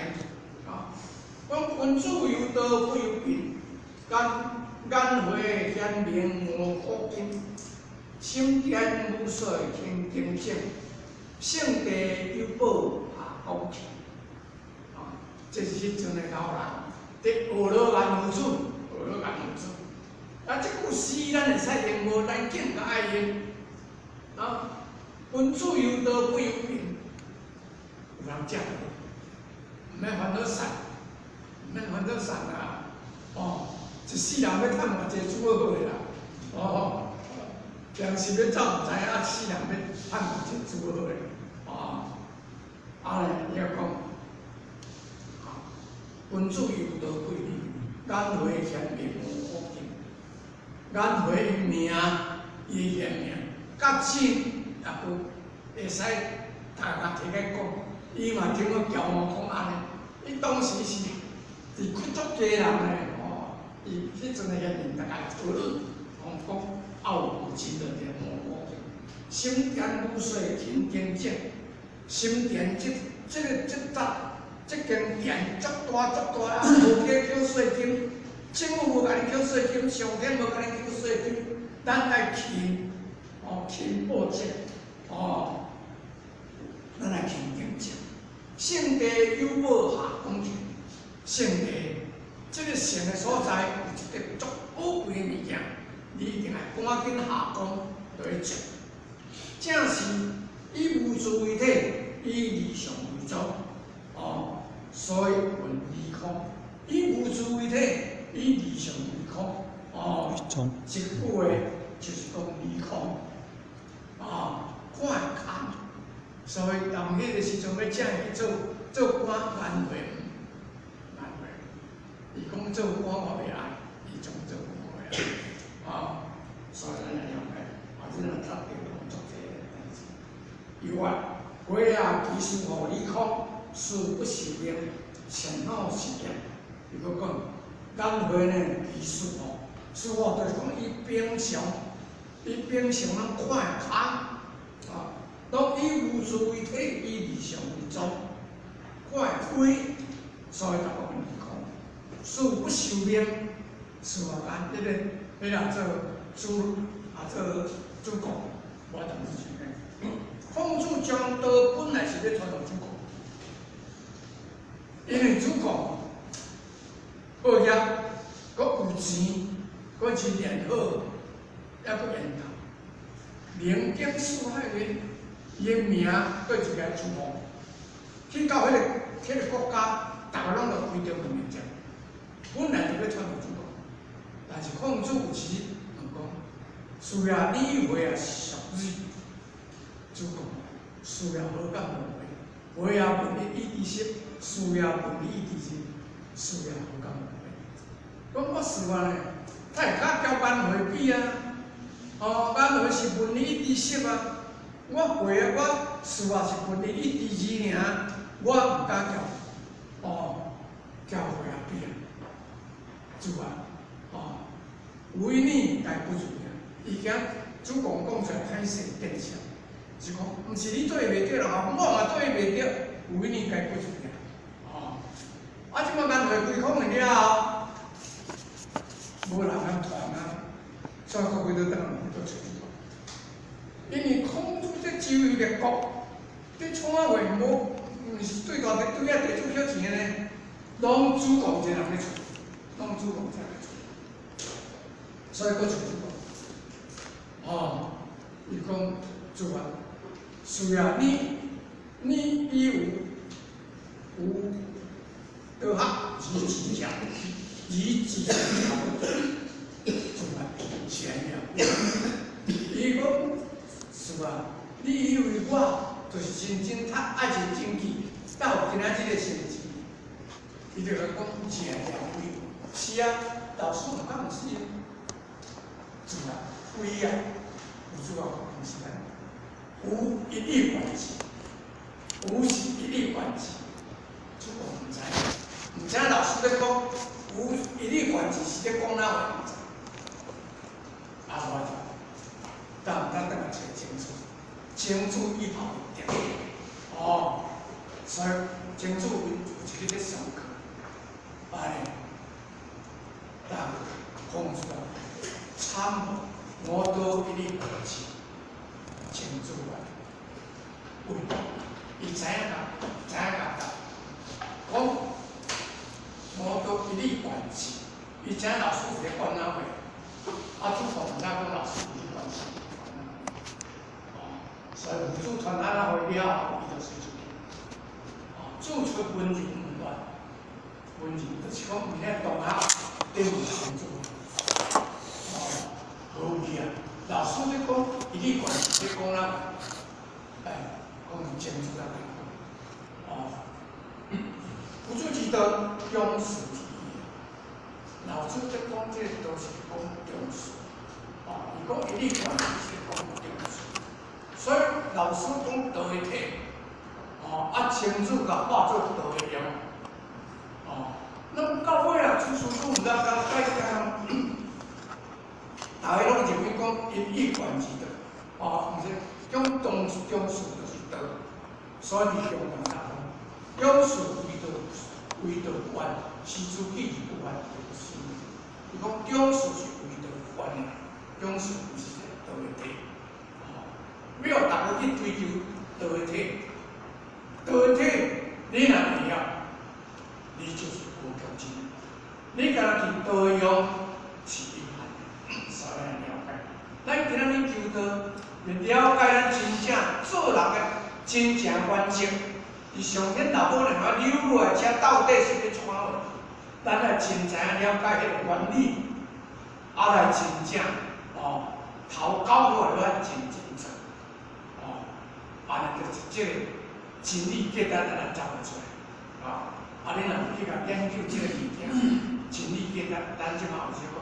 啊，講君子憂道不憂貧，甘眼花顯明無古今，心田無稅行經正，聖地有寶下講起。啊，這是彼陣的老人佇學老眼夫子，學老眼夫子。啊，這句詩咱會使用無？咱更較愛用。啊，君子憂道不憂貧，有人食無？毋免煩惱散，毋免煩惱散啊！哦，一世人欲趁偌濟煮好好的啦。哦，糧食欲走毋知影，世人欲趁偌濟煮好的。哦，啊咧，伊又講，君子憂道不憂貧，眼花顯明無古今。眼花伊名，伊顯名，較真也閣會使大家提來講，伊嘛聽我驕傲講按呢，伊當時是是足濟人的吼，伊彼陣的顯名，大家討論，講傲有真的無古今，心田無稅勤耕種，心田這這個這搭這間田足大足大啊，無去繳稅金。政府無共你繳稅金，上天無共你繳稅金，咱愛勤哦，勤報種哦，咱愛勤耕種。聖地有寶下講起，聖地這個聖的所在有一個足寶貴的物件，你一定愛趕緊下工落去種。正是以無住為體，以離相為宗，哦，所以云離空。以無住為體，以離相為空，哦，這句話就是講離空，啊，看會空。所以當彼個時陣欲請伊去做做官，難為難為。伊講做官我袂愛，伊總做官我袂愛，啊，所以咱來了解，啊，這個特別講做這個代誌。有啊，鬼啊，其實吼離空，事不受命，善好是業。伊閣講，眼花呢，其實吼，師父就是講伊平常，伊平常攏看會空，啊，攏以無住為體，以離相為宗，看會開，所以才講離空。事不受命，事啊間，彼個做主啊做主公，無當是啥物。孔子將道本來是欲傳予子貢，因為子貢報業，閣有錢，閣真練好，抑閣緣投。靈經四海內，伊的名閣一個出名，去到彼個國家，逐个攏著規著門面前。本來就欲傳予子貢，但是孔子有時問講：師爺，你以為啊是屬你？子貢，師爺何敢無悔？悔啊問你以知識，師爺問你以知識，師爺何敢無悔？講我師爺呢，他會較交顏回比啊！哦，顏回是問你以知識啊，我會啊，我師爺是問你以知字爾，我毋敢交，哦，交回啊比啊，主啊，哦，為你該不如啊，伊驚子貢講出來歹勢見笑，是講毋是你做伊袂對啦，我嘛做伊袂對，為你該不如啊，哦，啊，這擺顏回歸空了後，無人通傳啊，所以各位都轉來去揣子貢。因為孔子這周遊列國，這創啊話無，毋是對大對遐地主枵錢的呢，攏子貢一個人咧揣，攏子貢一個人咧揣，所以閣揣子貢。哦，伊講主啊，是啊，你以有有道學而自強，而自強，主啊，是按呢。伊講是啊，你以為我就是真正較愛一個證據，才有今仔這個成績？伊就共講是按呢，是啊，老師毋敢毋是啊，主啊，非啊，有主啊，毋是按呢，無一以貫之，無是一以貫之，子貢毋知，毋知老師咧講無一以貫之是咧講哪話毋知，啊無就，咱毋通轉來揣曾子，曾子以後一定，哦，所以曾子有一日咧上課，哎，當孔子啊，五道一理贯之，清楚啊，为伊知影甲，知影甲讲，五道一理贯之，伊知影老师是咧讲哪话，啊，主团毋知讲老师是咧贯之，哦，所以主传安那话了后，伊就随出去，哦，主出温柔毋乱，温柔就是讲毋遐同学对问清楚，哦，好去啊，老师咧讲一理贯之，咧讲哪话，哎，讲清楚啊，哦，不住之道，中恕其意。老子咧讲这个都是讲中恕，哦，伊讲一理贯之是讲中恕，所以老师讲道的体，哦，啊清楚共化做道的用，哦，那么到尾啊，出师傅毋知讲解讲，逐个拢认为讲一以贯之的，哦，毋是讲中中恕就是道，所以伊中间讲，中恕为道为道观，是诸起而不愿，就是伊讲中恕是为道观的，中恕毋是道的体，哦，要逐个去追求道的体，道的体，你若会晓，你就是无穷尽。你敢若去道的用是有限的，所以咱了解。咱今仔日求道，了解咱真正做人的真正原則。伫上天老母两个扭落来，遮到底是欲创啥？咱爱真知影了解彼个原理，啊来真正哦，头九落来真清楚，哦，按呢就是这个真理价值，咱来走会出来，啊，啊你若有去共研究这个物件，真理价值，咱这马有啥讲？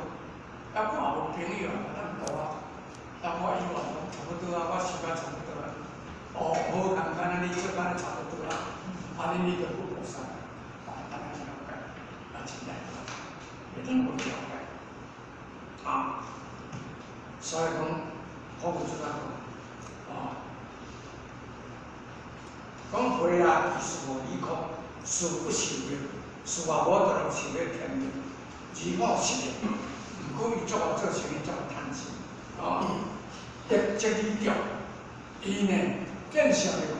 啊，我也无朋友啊，咱无啊，啊我伊话差不多啊，我时间差不多啊，哦，无共款啊，你做敢若差不多啊，按呢你就不菩萨，啊，大家了解，啊，真来，会当好了解，啊，所以讲，好有怎啊讲，啊，讲回啊，其事无理空，事不受业，事也无得能受咧天命，自我实的，毋过伊足够做生意足够趁钱，啊，业绩你中，伊呢见识就讲，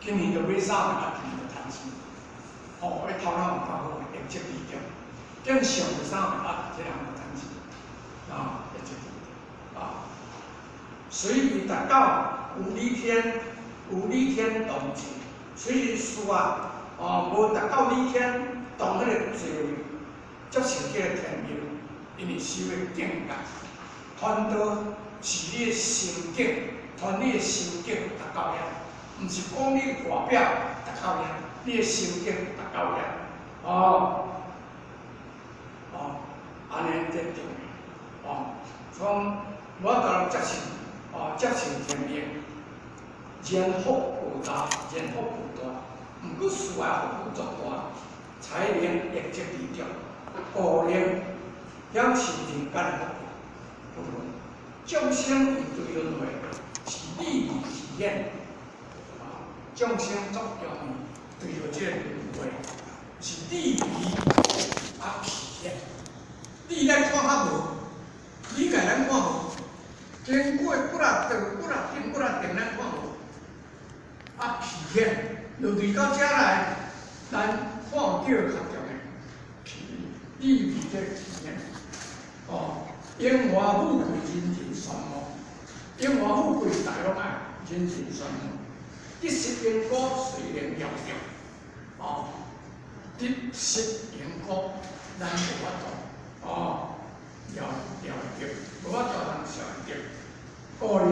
今年就买衫，啊，今年就趁钱，哦，伊头脑有够好，业绩你中，见上就啥物啊，这人就趁钱，啊，业绩你中，啊，随彼达到有理天，有理天同坐，所以事啊，哦，无达到理天同彼个坐位，接受这个天命，因为修的境界，传道是你的心境，传你的心境达到遐，毋是讲你外表达到遐，你的心境达到遐，哦，哦，按呢才重要，哦，从我当然接受，哦，接受天命，然福无大，然福无大，毋过事外福足大，才能业绩而中，故能享受人间的福报。众生为对轮回，是利益起现，啊，众生足容易对著这个轮回，是利益啊起现。你来看较无，你共咱看无，经过几若段、几若顶、几若顶，咱看无，啊起现，落伫到遮来，咱看到较重要，起利益这起现，哦。荣华富贵，人人羡慕；荣华富贵，大拢爱，人人羡慕。得失因果，随缘了着。哦，得失因果，咱无法度，哦，了了会著，无法度通晓会著。故能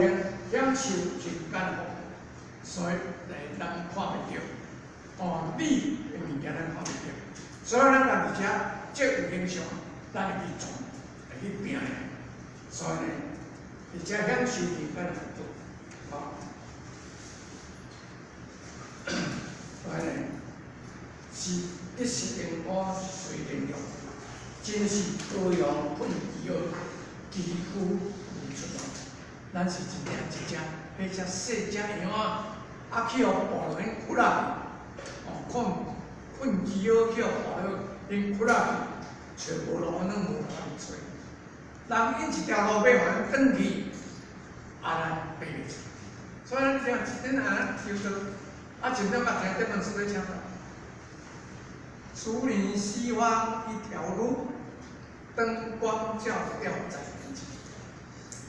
享受人间福，所以来咱看袂著。哦，你的物件咱看袂著，所以咱家伫遮，这有影响，咱会去创。去拼，所以呢，而且享受人间福报，啊，所以呢，是得失因果随缘了，真是羔羊困饥饿，饥夫无出路。咱是真正一只，彼只细只羊仔，啊去予抱落𪜶窟仔去，哦，困困饥饿去予抱落𪜶窟仔去，揣无路，拢无法度揣。人引一條路欲予咱轉去，啊，咱爬袂出。所以咱聽一陣啊，咱抽到，啊，像怎啊聽這本書咧唱啦。處理西方一條路，燈光照耀在人間。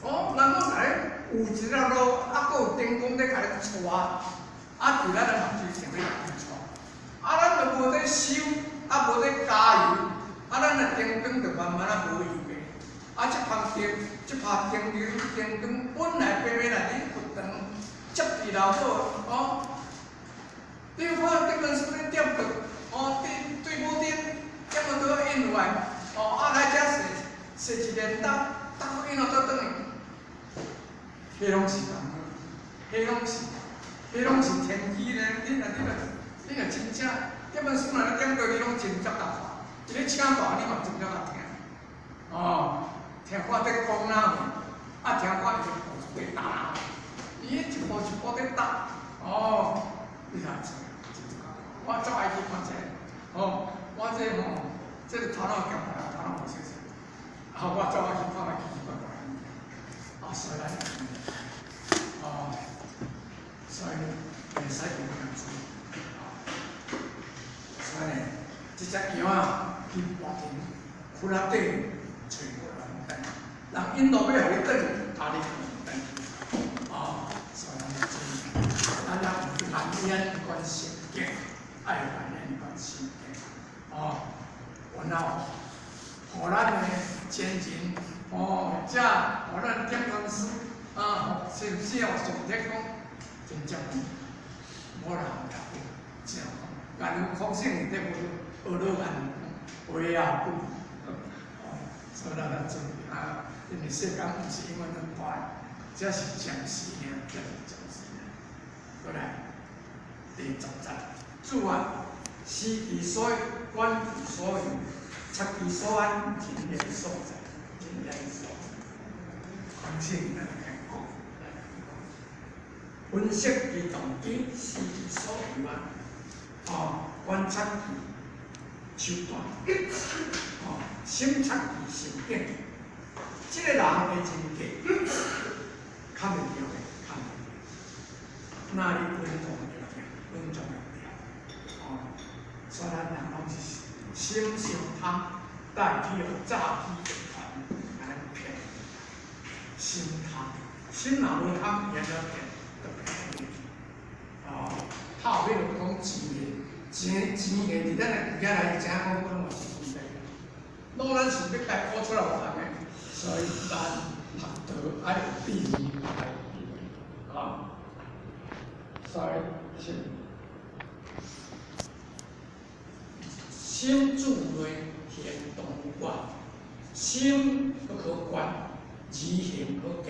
哦，人講來有一條路，啊，閣有燈光咧共你帶，啊，佇咱的目睭前咧共你帶。啊，咱就無咧修，啊，無咧加油，啊，咱的燈光就慢慢仔無油的。啊，這旁燈，這拍燈燈光本來白白來佇佛堂，接佇老母哦。你有看這本書咧點燈，哦，對對母燈點到倒引來，哦，啊來遮踅踅一連搭，搭閣引到倒轉去，彼攏是人，彼攏是，彼攏是天機咧。你若真正這本書若咧點過，你攏真正共看。伊咧請大，你嘛真正共聽。哦，聽我咧講哪啊，聽我伊一步一步踏，伊一步一步咧踏，哦，你若知，我足愛去看這個，哦，我這吼，這個頭腦強大，頭腦無清楚，啊，我足愛去看覓奇奇怪怪的物件，啊，所以咱，哦，所以會使用這樣做，所以呢，這隻羊仔去跋田窟仔底揣無人轉，人引路欲予你轉，啊，你毋轉，哦，所以咱要注意，咱要難免款心境，愛難免款心境，哦，然後，予咱的前人，哦，這予咱點公司，啊，是毋是哦？上天講，真正無人了解，真講，願有空性的無學老願有空，話啊不，哦，所以咱要注意啊，因為世間毋是永遠攏大，這是暫時爾，這是暫時爾。過來，第十節，主啊，思其所觀其所有，察其所安，人言所在，人言所在。空性咱來講，來講，分析其動機，思其所有啊，哦，觀察其手段，哦，審察其心境。這個人的人格，較袂著的，較袂著。那你穩當就對，穩當就對。哦，所以咱人攏是心傷貪，帶去予詐欺集團來騙。心貪，心若無貪，伊按怎騙？就騙你。哦，後尾就講錢的，錢錢的佇咱的櫃仔內，知影講講嘛是問題。攏咱想欲家挖出來予人的，所以咱學道愛智慧，愛智慧，啊，所以是心住內行動有外，心不可觀，而行可見，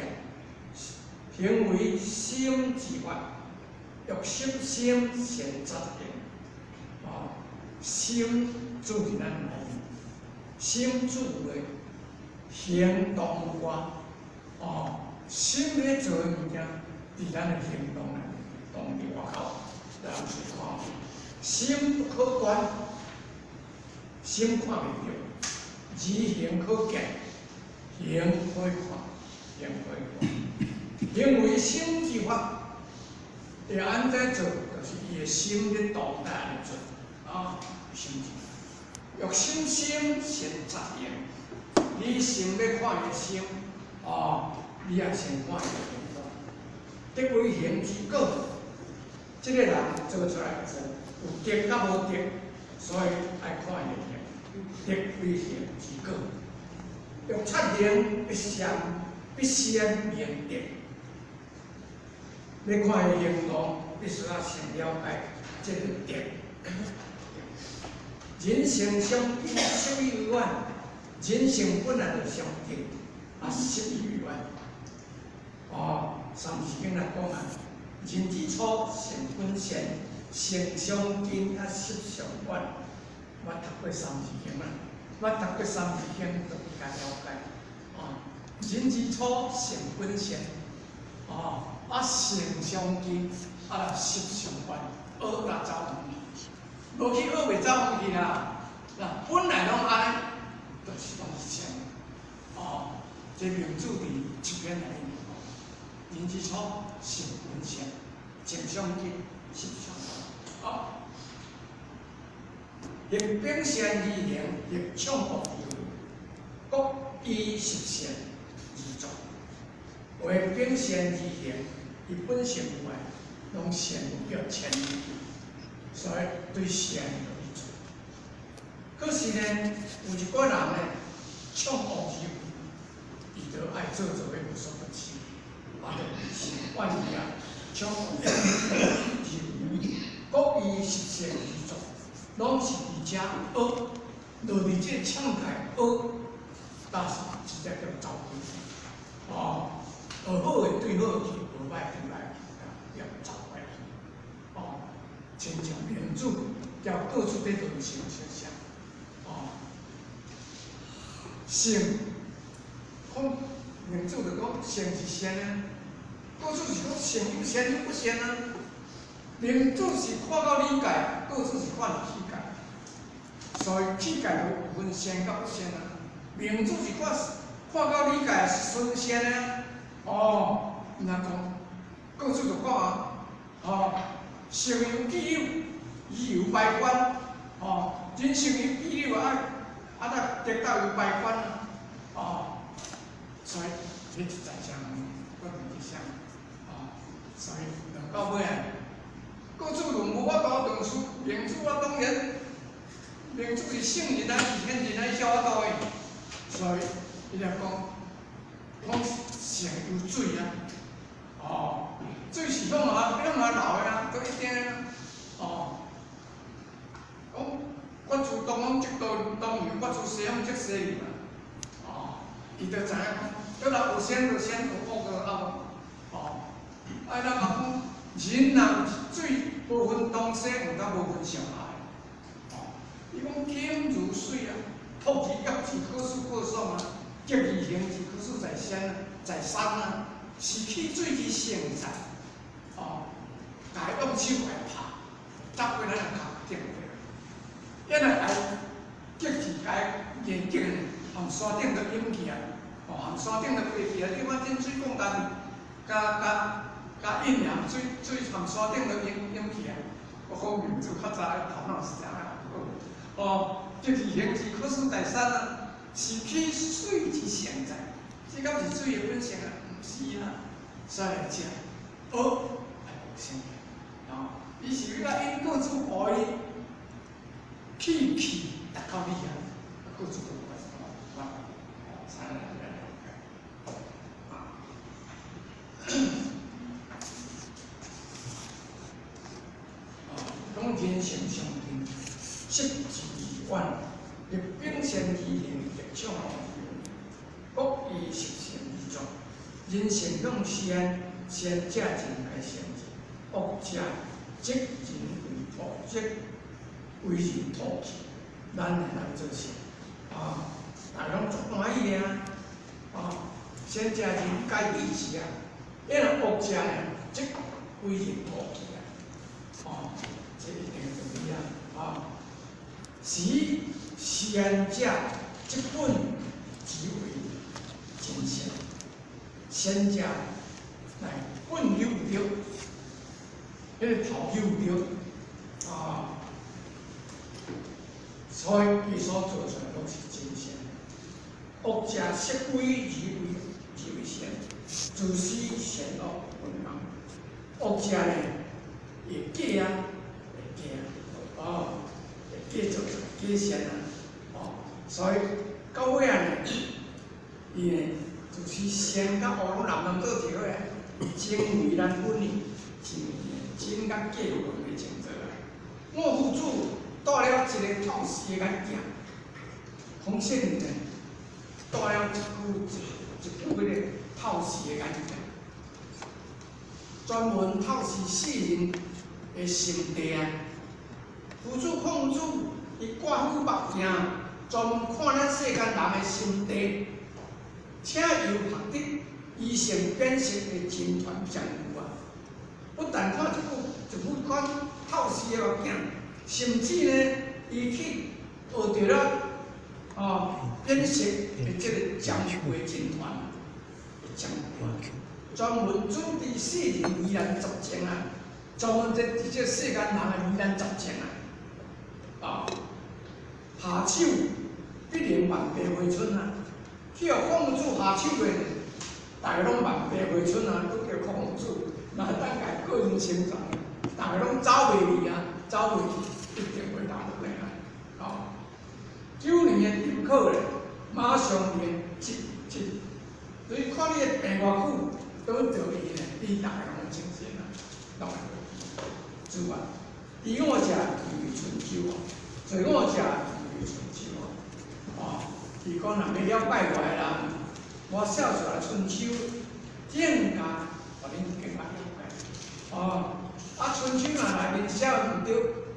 行為心之法，欲修心先察行，哦，心住佇咱內面，心住內行動外，哦，心咧做的物件，佇咱的行動內面，動佇外口，人是看無。心不可觀，心看袂著，而行可見，行可以看，行可以看。行為心之法，會按怎做，就是伊的心咧動態按呢做，啊，心之法。欲審心先察行，你先欲看伊的心，哦，你愛先看伊的行動。得為行之果，這個人做出來的有德佮無德，所以愛看伊的行。得為行之果，欲察行必先明德。欲看伊行動，必須要先了解這個德。人性相近，習以為遠。人性本來就相近，啊，習以為遠。哦，三字經來講啊，人之初，性本善，性相近，啊，習相遠。捌讀過三字經啦，捌讀過三字經就比較了解。哦，人之初，性本善。哦，啊，性相近，啊，習相遠，學甲走遠去，無去學袂走遠去啦。嗱，本來攏按呢，就是攏是善。哦，這明主佇七篇內面講，人之初，性本善，情相近，習相遠。啊，逆秉善而行，逆暢惡而為，各依習善而作。為秉善而行，伊本性有愛，攏善叫遷移，所以對善有益處。可是呢，有一寡人呢，暢惡而為，伊就愛做做彼無所不至，啊，就心願意啊，暢惡而為，各依習善而作，攏是佇遮惡，落佇這個暢界惡，但是直接叫走開，哦。學好的對好去，學歹對歹去，要走開去。哦，親像明主叫各處佇論性相像，哦，性，講明主就講性是善啊，各處是講性有善有不善啊。明主是看到理解，各處是看到器界，所以器界就有分善佮不善啊。明主是看看到理解是純善啊。哦，若講各處就講啊，哦，性有既有，義有排關，哦，人性有既有啊，啊，那得道有排關，哦，所以你是在啥物，我問是啥，哦，所以兩到尾啊，各處論無法度斷事，明主我當然，明主是聖人啊，是聖人啊，伊曉法度的，所以伊就講。講性有水啊，哦，水是向下向下流的啊，都一定啊，哦，講法出東方則東東游，法出西方則西游啊，哦，伊就知影講，倒來有善就善，有惡就惡，哦，啊，咱講人若有水，無分東西，毋敢無分上下，哦，伊講金如水啊，托之約之，可使可爽啊。極而行之，可使在山啊，在山啊，是氣水之性在，哦，共伊用手來拍，砸過咱個頭頂去，因為來極致共伊硬勁，含山頂都湧起來，哦，含山頂都飛起來。你看進水講家己，佮佮佮印含水水含山頂都湧湧起來，我講明主較早頭腦是這樣哦，極而行之，可使在山啊。是氣水之性在，這敢是水的本性啊？毋是啊，所以來講，惡愛無性，哦，伊是欲來引各處予伊氣氣達到你啊，各處都無法度，哦，所以來了解，啊，哦，講人性相近，色之遠。逆秉善而行，逆暢惡而為，各依習善而作。人性向善，善者人來善之；惡者則人為唾，則為人唾棄。咱會當做善，啊，大家攏足歡喜的啊！啊，善者人皆喜之啊，彼若惡者呢，則為人唾棄啊！哦，這一定道理啊！啊，是。善者則本即為真善，善者乃本有著，彼個頭有著啊，所以伊所做出來攏是真善。惡者色鬼而為善，自是善惡分明。惡者呢，會假啊，會假啊，哦，會假做出來假善啊。所以到尾啊呢，伊呢就是善佮惡攏濫濫做一伙啊，真為咱本意，真真佮假有分袂清楚啊。我夫子戴了一个透視的眼鏡，孔聖人呢戴了一副一一副彼個透視的眼鏡，專門透視世人的心地啊。夫子孔子伊掛副目鏡。專門看咱世間人的心地，請由學得依性辨識的真傳相有啊！不但看這副一副款透視的目鏡，甚至呢，伊去學著了哦辨識的這個占卜的真傳。会针对。专门主治世人疑难杂症啊，专门这伫这世间人的疑难杂症啊，啊，下手必能万病回春啊！去予孔夫子下手的，逐个攏万病回春啊！拄著孔夫子，若当家个人成长，逐个攏走袂去啊，走袂去，一定会当落来啊！哦，9年的入考咧，马上连一一，所以看你的病偌久，倒得伊咧，你逐个攏清醒啊，拢会主啊！第五者为春秋啊，第五者为春秋啊，哦，伊讲若欲了解我的人，我写出来春秋，更加予恁更加了解。哦，啊春秋若内面写毋对，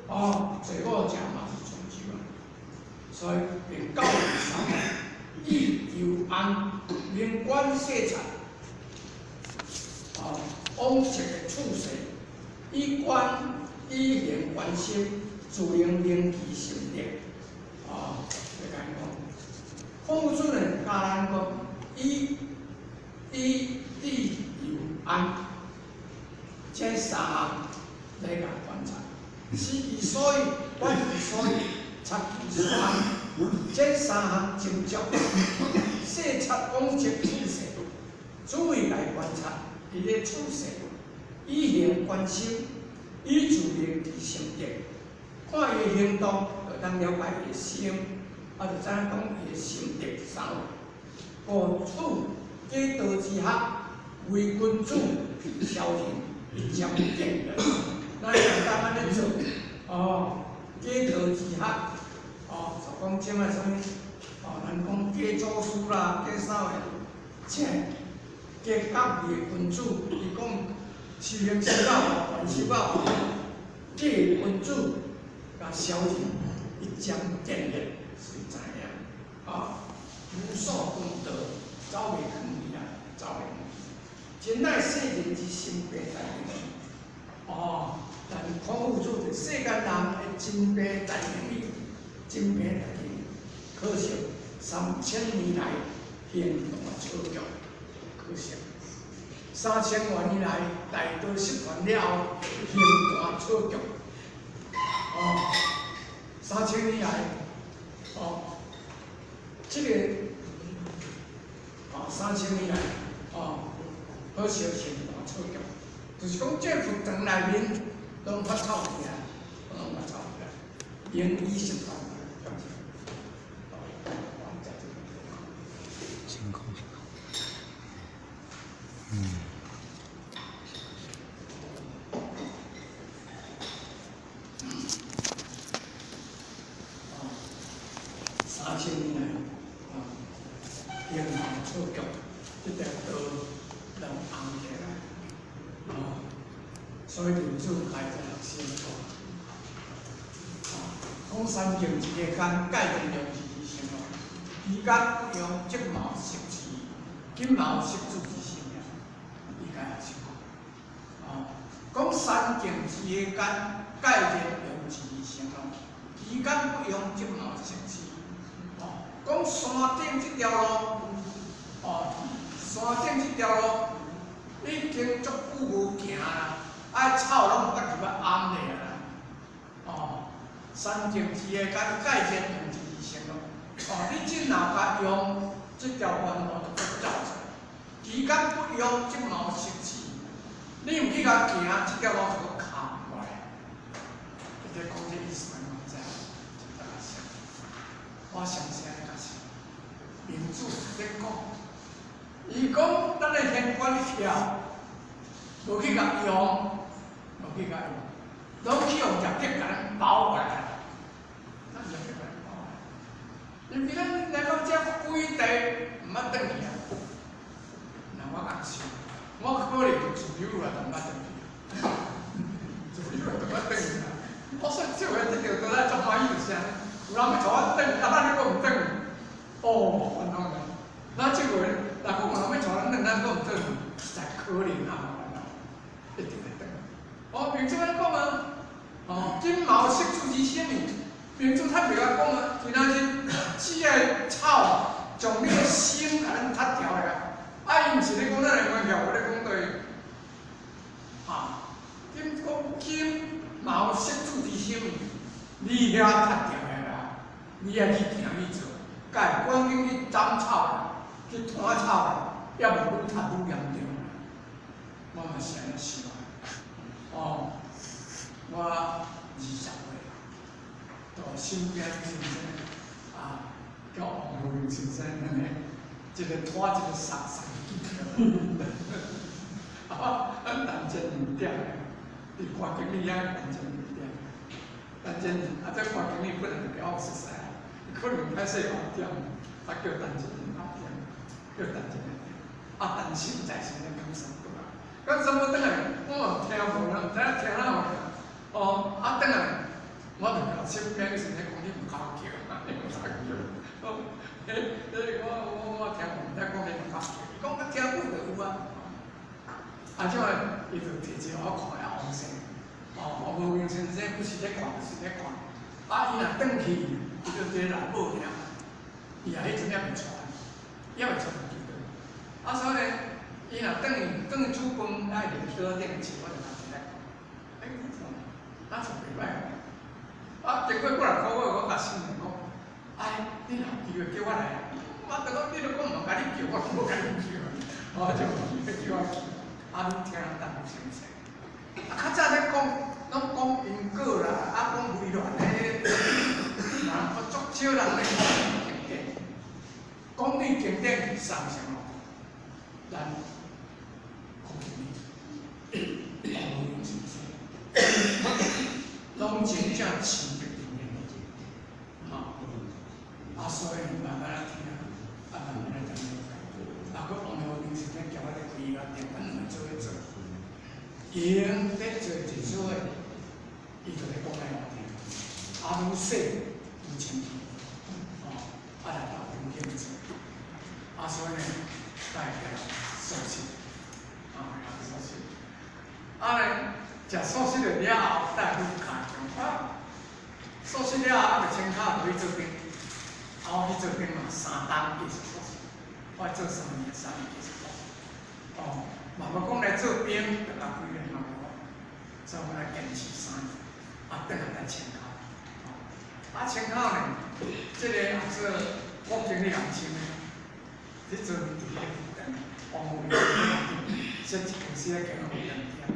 哦，第五者嘛是春秋啊。所以便教育三以求安，明观细察，哦，往昔的处世，以观以行观心，自能明其心得。哦，就共讲，孔夫子呢教咱讲，以以智求安，这三项来共观察，思其所以，观其所以，察其所安，这三项真足。细察往昔处世，注意来观察伊咧处世，以行观心，以自明其心得。看伊的行动，就当了解伊的心，啊，就知影讲伊的心得是啥物。故此假道之学，为君子消行一针见血。咱简单按呢做，哦，假道之学，哦，就讲这摆啥物，哦，咱讲假祖师啦，假啥个，这假觉悟的君子，伊讲修行修到还修到，假君子共消行一针见血，是知影，啊，无数功德走袂远去啊，走袂远去。真乃世人之心病代名词。哦，但孔夫子是世间人的真病代名词，真病代名词。可惜3000年来行动错局，可惜3000多年来大道失传了后，行动错局。哦，3000年来，哦，这个，哦，3000年来，哦，可惜行动错局，就是讲这佛堂内面拢发臭气啊，拢发臭气啊，灵医失传。辛苦辛苦。嗯。3000年来，啊，行动错局，这条道人红起来，啊，所以林主开在学生讲，啊，讲三境一个间，盖定用一字成咯，期间不用即毛识字，金毛识字之成啊，伊该也是讲，啊，讲三境一个间，盖定用一字成咯，期间不用即毛识字。讲山顶这条路，哦，山顶这条路已经足久无行啦，啊草拢有甲入来暗咧啦，哦，三境之个间界线用一字成咯，哦，你这若共用这条弯路就阁走出来，期间不用这毛识字，你毋去共行，这条路就阁空过来。伊咧讲这意思，我毋知，大家想，我相信。民主咧讲，伊讲咱的县官票无去共用，无去共用，拢去用业绩共咱包过来，咱业绩共咱包过来。因为咱来到遮规地毋捌转去啊，那我共想，我可能就自由啊，都毋捌转去，自由啊，都毋捌转去啊。我说这回得著倒来足欢喜就是按呢，有人欲带我转，啊，咱你阁毋转。哦，烦恼呢。那这回，若讲有人欲带咱转，咱阁毋转，实在可怜啊！烦恼，一定会转。哦，明主按呢讲啊，哦，金毛识字之生呢，明主他袂晓讲啊，真正是只个草将你的心共咱踢掉来啊，啊，伊毋是咧講咱的關係，我咧講對，啊，點講金毛色主之心，你遐較定的啦，你愛去行去做，該趕緊去斬草，去拖草，抑無愈讀愈嚴重。我嘛是按呢想，哦，我20歲，到身邊先生啊，叫王如明先生安呢，一个拖一个捒捒去，啊，咱陳真仁店的，佇歌經理遐陳真仁店，陳真仁啊，這歌經理本來就較熟悉，可能歹勢後店，啊叫陳真仁阿店，叫陳真仁店，啊陳心在先咧講什麼？講什麼轉來，我嘛聽無啦，毋知影聽哪有。哦，啊轉來，我就共身邊的先生講，你毋敢叫，你毋敢叫。哦，彼彼我聽無，毋知講你毋敢叫。伊講我聽久就有啊。啊，這個伊就提一個我看啊，王生，哦，王無明先生不是咧看，就是咧看。啊，伊若轉去，伊就佇咧老母遐，伊也彼陣猶未娶，猶未娶就對。啊，所以呢，伊若轉去轉去煮飯，愛入桌頂去，我就共伊來看。欸，你看，啊，就袂歹。啊，經過過來個月，我共新人講，哎，你若有機會叫我來，我就講你著講毋共你叫，我無共你叫。我就有機會叫我去，啊，你聽人當先生。啊，較早咧講，攏講因果啦，啊，講未來咧，人足少人咧講經典，講你經典是送啥物？咱講經典，王明先生，攏真正親著經典，吼，啊，所以慢慢來聽，啊，慢慢來了解。啊，閣王明先生交我咧開伊店，阮兩个做伙做，用咧做一做的，伊就咧講來我聽，啊，愈細愈清楚，哦，啊來到中間做，啊，所以呢，大家素食，啊，素食，啊咧，食素食了了後，帶去加強啊，素食了後，啊，就清口就去做兵，啊，我去做兵嘛，3冬繼續素食，我做3年，3年繼續素食，哦，嘛無講來做兵就共幾年嘛無，所以我來堅持3年，啊，轉來咱清口，哦，啊，清口呢，這個啊做國經理行簽的，彼陣佇彼個負擔，王無明設計公司咧經營負擔遐講，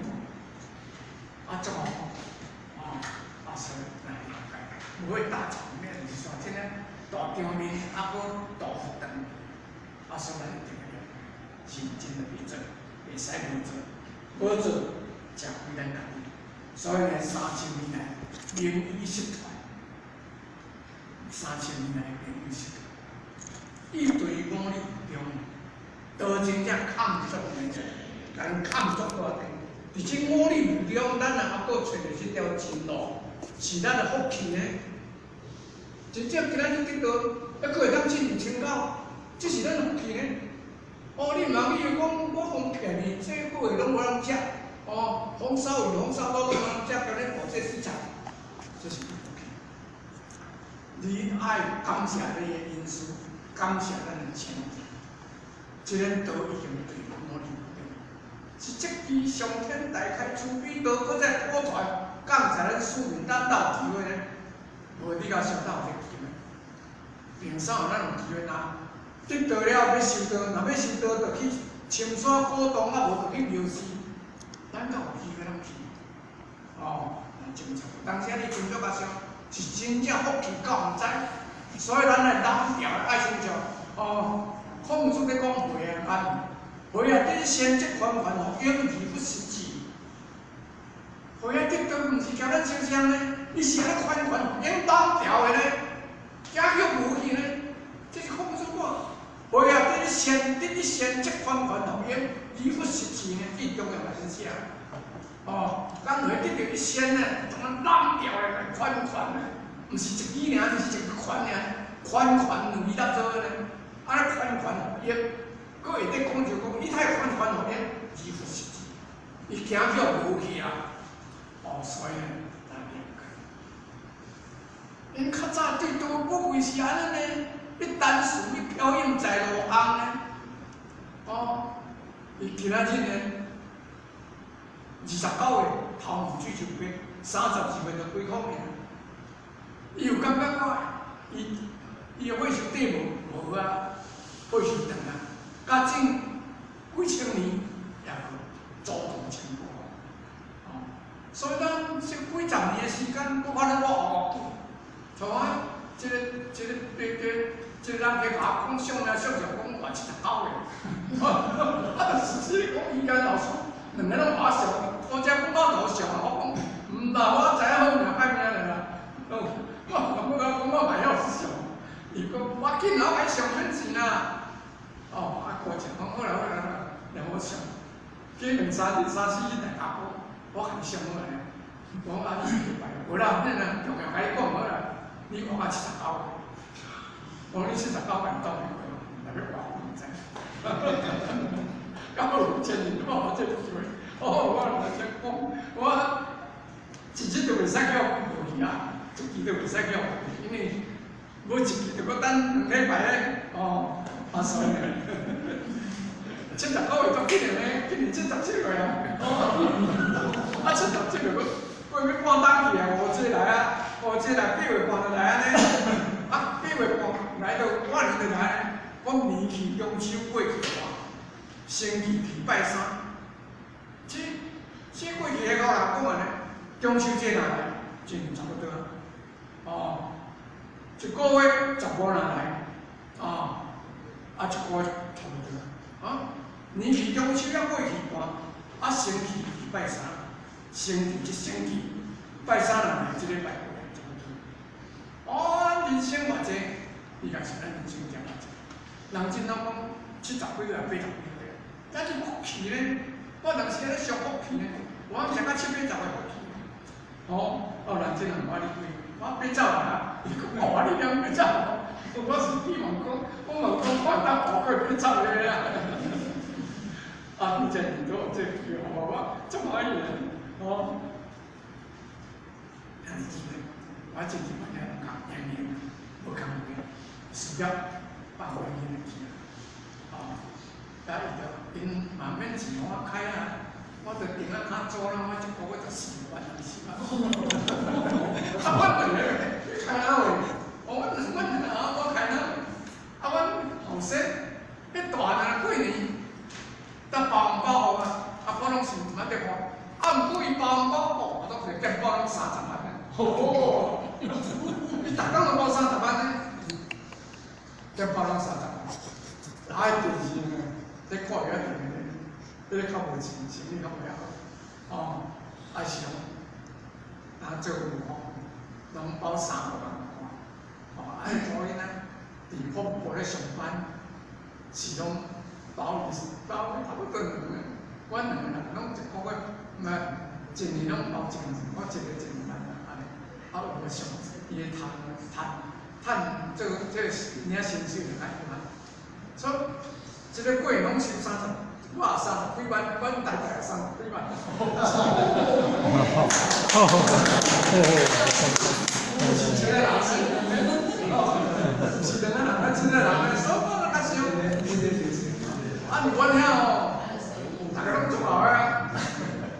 啊，足好，哦，啊，所以來了解，無會大場面是說真個大場面，啊，閣大佛堂，啊，所以咱一定要認真的去做，袂使無做，無做食虧咱家己。所以呢，3000年來名醫失傳，3000年來名醫失傳，伊對五律中，道真正坎足的，共坎足大地。佇這五律中，咱若猶閣揣著這條真路，是咱的福氣呢。真正今仔日得道，猶閣會當進入清口，這是咱的福氣呢。哦，你毋通以為講我講便宜，這個月攏無人食，哦，紅燒魚、紅燒肉攏無人食，今日補這水菜，這是你福氣。你愛感謝你的恩師，感謝咱的前輩，這個道已經對五律中，是這支上天大開慈悲道，閣再普傳，降在咱庶民，咱哪有機會呢？無你甲相哪有這個機會？平常咱有機會若得道了欲修道，若欲修道，就去深山古洞，啊無就去廟寺，咱敢有機會通去？哦，真正當時你真足甲想，是真正福氣到毋知，所以咱來南調愛親像哦，孔子咧講話啊，話啊，得先則寬寬哦，永而不失志。話啊，得道毋是交咱想象呢，伊是按呢寬寬用南調的呢，行叫無去呢，這是孔子講。話啊，得先則寬寬哦，永而不失志呢，最重要的是啥？哦，咱會得著一仙呢，怎啊攬掉的寬寬呢？毋是一支爾，是一個環爾，寬寬兩字搭做呢？按呢寬寬予應，閣會得講就講，你太寬寬予應，而不失志，伊驚叫無去啊！哦，所以呢，來了解。𪜶較早對道不會是按呢呢，你單純去飄影在路空呢？哦，伊今仔日呢，29歲頭毛水就白，32歲就幾箍爾。伊有感覺講，伊伊的歲數短無無啊，歲數長啊，加整幾千年也無祖傳成功。哦，所以咱這幾十年的時間，我看了我學久，像我這個這個這個這個人去共我講相啊相相講活79歲，啊，就是講伊家老師兩個攏活上，我這講到頭上啊，我講毋啦，我知影好命歹命啦，我我講我嘛曉上，伊講我緊我愛上免錢啦，哦，啊過程講好啦好啦，然後我上，過兩三日三四日大家講，我共上好來，講啊你是拜，無啦，恁啊重要共你講好啦，你活到79歲，我講你79歲當然會，若欲活毋知，敢有千年我有這個機會，哦，我來講，我一日就袂使叫無去啊，一支就袂使叫，因為無一支就閣等兩禮拜咧，哦，啊所以，79歲足緊的呢，今年77歲啊，啊77歲閣過欲半冬去啊，五節來啊，五節來8月半就來按呢，啊8月半來到我年就來按呢，我年去中秋過去寒，星期去拜三，這這過去彼個人講按呢，中秋節若來，一年差不多，哦，一個月15若來，哦，啊一個月差不多，啊，年去中秋猶過去寒，啊星期去拜三，星期一星期拜三若來，這禮拜過來差不多。哦，人生偌濟，伊也是咱人生誠偌濟。人真攏講70幾歲啊，80幾歲，咱是福氣呢。我人是咧上福氣呢，我毋是甲七八十歲福氣。哦，哦，人真人我你幾，我80啊，伊講哦，你兩80，我是希望講，我嘛講我當活過80歲啊。啊，以前都有這句話，我足歡喜的，哦。兄弟姊妹，我真是嘛咧共年齡無共的事業放阮囡仔去啊，哦，啊伊就𪜶嘛免錢予我開啊，我就定啊較早啦，我一個月就4萬還是4萬。啊，阮兩個開哪會？哦，阮阮啊，我開哪會？啊，阮後生，彼大漢過年，當包紅包予啊，啊，我攏是毋捌咧看，啊，毋過伊包紅包，哦，我攏是健保攏30萬呢。哦，伊逐工攏包30萬呢，健保攏三十萬。啊，電視呢，咧看遐電呢，彼個較無錢，生意較袂曉，哦，啊是講，啊做有吼，攏包3萬哦，啊，所以呢，佇服務部咧上班，是攏包包差不多兩個，阮兩個人攏一個月，毋一年攏包一萬，我一個一萬按呢，啊有個上伊會趁趁趁做這個領薪水就較懸，所以這個過年攏收三十，我也30幾萬，阮太太也30幾萬。是這個人，是兩個人，啊，這個人，所以我較少。啊，毋阮遐吼，逐个攏足𠢕的啊，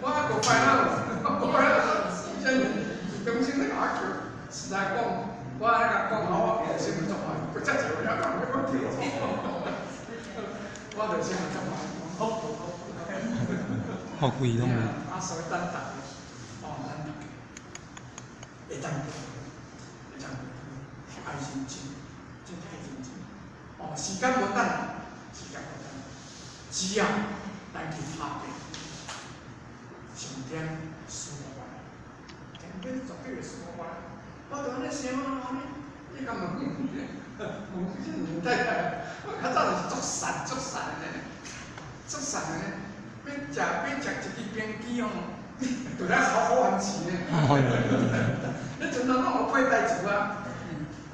我還閣拜哪，閣拜哪，真中心咧共我叫，實在講，我按呢共講，我先足𠢕，閣遮濟位啊，講欲閣叫，我就先足𠢕，好好好。好貴攏無。啊，所以等逐个，哦，咱逐个會當會當愛認真，真愛認真。哦，時間無等，時間無等，只要咱去拍拼，上天賜予我，天頂絕對會賜予我。我就按呢想啊，按呢，你敢問問這林太太，我較早就是足散足散的呢，足散的呢。欲食欲食一支冰機哦，就來好好還錢呢。你陣陣攏有配代誌啊。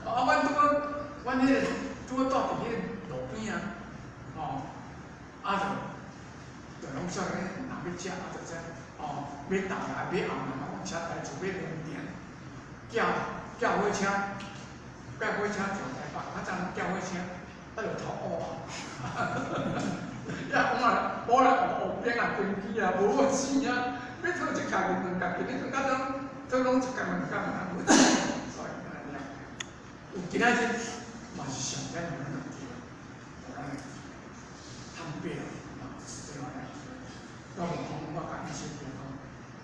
啊，阮拄好，阮彼個拄好住佇彼個路邊啊，哦，啊就就攏說咧，若欲食啊，就這哦，欲逐來欲暗來，我車台厝欲2點，叫叫火車，叫火車上台北，較早叫火車，啊就頭烏啊。也讲啊，无啦，学兵啊，飞机啊，无我钱啊，欲讨一角两角，今日感觉讨拢一角两角啊，无钱，所以按呢。有今仔日嘛是上咱两对，予咱坦白啊，是这样。我无讲，我共伊说讲，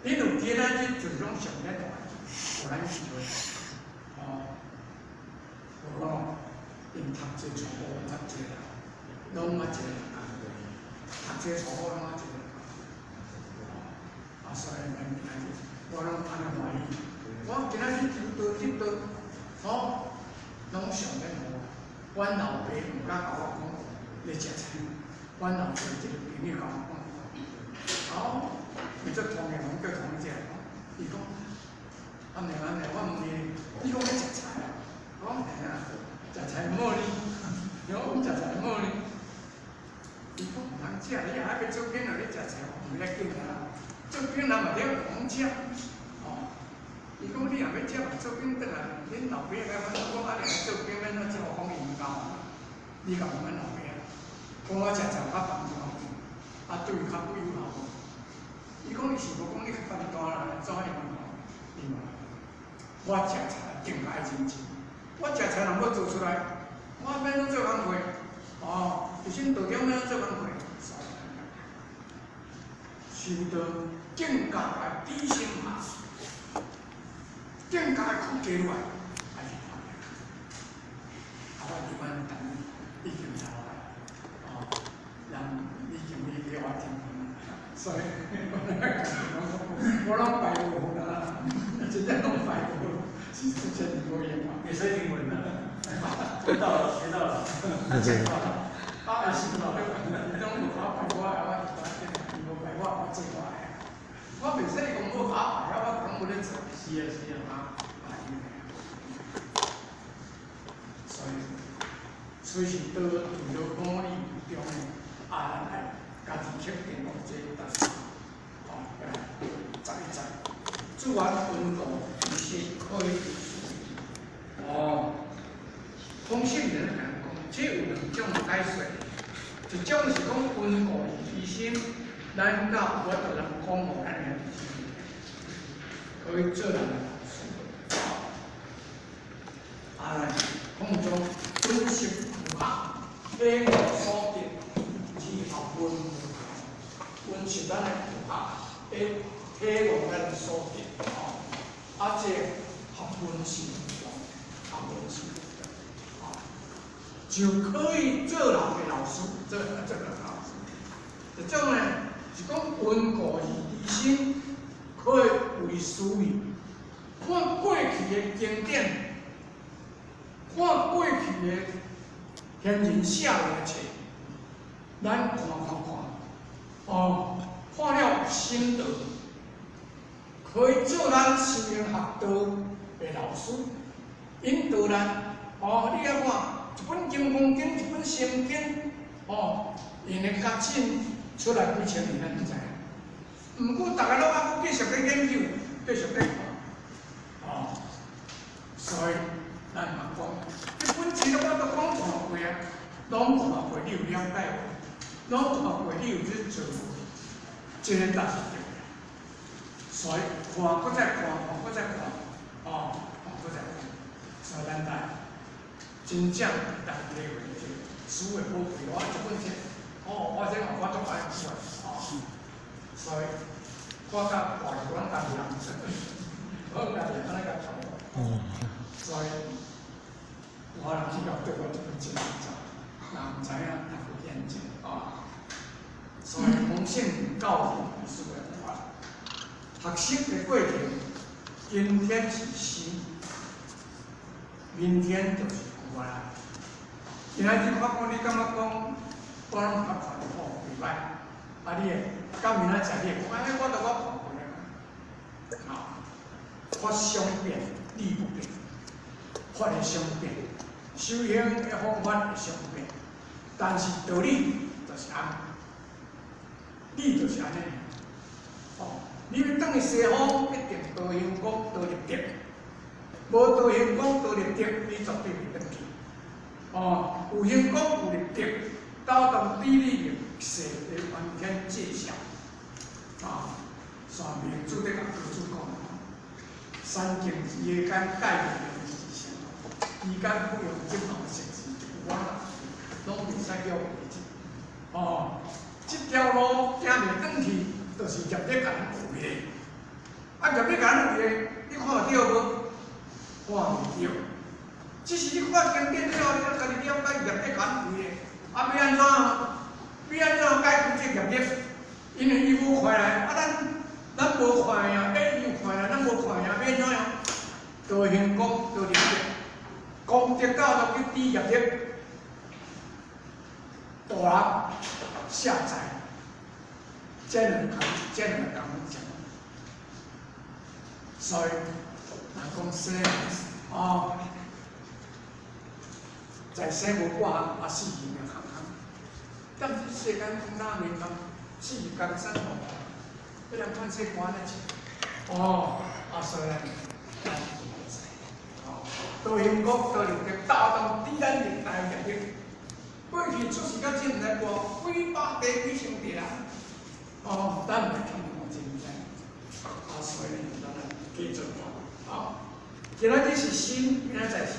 你有今仔日就是讲上咱大，予咱机会，哦，无咯，𪜶读册错误，读册啦，拢啊一个人工，读册错误拢啊一个人工，啊，所以咱今仔日我拢按呢欢喜，我今仔日求道得道，吼，拢上咱予我。阮老爸毋敢共我讲咧食菜，阮老爸一个朋友共我讲，哦，伊做通的，阮叫通食，伊讲，按呢按呢，我问伊，你讲欲食菜啊？我讲嘿啊，食菜毋好呢，伊讲食菜毋好呢。伊讲毋通食，你若欲做囝了，你食菜毋要紧啊。做囝人嘛得讲食，哦。伊讲你若欲食嘛，做囝转来，恁老爸来阮讲啊，你做囝欲按怎食？我讲伊毋教，你共阮老爸讲我食菜較放大，啊對伊較不友好。伊講伊是無講你較放大啦，怎樣伊嘛，我食菜更愛認真。我食菜若欲做出來，我欲按怎做工課？哦，就算道長欲按怎做工課？修道境界的底線下，境界控制落來，還是放下。啊，我伫阮等已經老啦，哦，人已經離開我聽，所以我攏拜無啦，真正攏拜無，是真無閒啊。會使英文啦，學到了，學到了。啊，是咯，伊攏無考拜我，我就伊無拜我，我做我的。我袂使講無考拜啊，我講無咧做。是啊，是啊。所以，隨時都為著五理中的，啊，咱愛家己確定講這但是，哦，來摘一摘，自然溫度其實可以。哦，空性人講，這有兩種解說，一種是講溫故而知新，咱到有法度人講予咱兄弟可以做人的老師。啊，來空中分析科學，體悟所得，之學問，分析咱的科學，體悟咱的所得，哦，啊，這學問是學問是，啊，就可以做人的老師，做人老師。一種呢，是講溫故而知新，可以為思維，看過去的經典，看過去的先人寫的冊，咱看看看，哦，看了有心得，可以做咱修行學道的老師，引導咱。哦，你愛看一本《金剛經》，一本《心經》，哦，𪜶的覺醒出來幾千年，咱毋知影。毋過，逐个攏猶閣繼續咧研究，繼續咧看，哦，所以咱嘛講，這本書我都講看過啊，攏看過，你有了解無？攏看過，你有去做無？這个才是重要。所以看，閣再看，看，閣再看，哦，看，閣再看，所以咱來真正會當體會這書的寶貴。我這本書，哦，我這我足愛看，哦，所以我甲大阮家己人說，我家己人按呢共講，所以我人去到對我這本真濟，人毋知影讀有眼睛啊。所以空性教育是個法，學習的過程，今天是新，明天就是舊啊。今仔日我講，你感覺講，我攏毋捌看過，袂歹。啊，你會到明仔載你會講，哎，我都我看過啊。法相變，理不變。法會相變，修行的方法會相變，但是道理就是按呢，理就是按呢。哦，你欲轉去西方，一定多行廣多立德，無多行廣多立德，你絕對袂轉去。哦，有行廣有立德，兜動智理明，世的完全介绍，啊，山明主咧共道主讲，三境之间界用是啥？期间不用这毛色是有啊啦，拢袂使叫遗迹。哦，这条路行袂转去，就是业力共咱围的。啊，业力共咱围的，你看会著无？看袂著。只是你看经典了后，你家己了解业力共咱围的。啊，欲按怎？欲按怎解决这业力？因为伊无看来，啊，咱无看呀，欸，伊有看来，咱无看呀，欲按怎样？多行功，多立德，功德到就去抵业力，大人下载，这两个，这两个讲讲。所以，人讲生哦，在生无挂啊，死去命空空。但是世间讲哪面空，死去江山无，彼人看这官咧哦，啊，所以咱哦，多行功，多立德，大动抵咱历代业力。过去出世到这毋知过几百地几千地人，哦，咱毋会听我真知。啊，所以咱来继续看，好，今仔日是心，今仔日是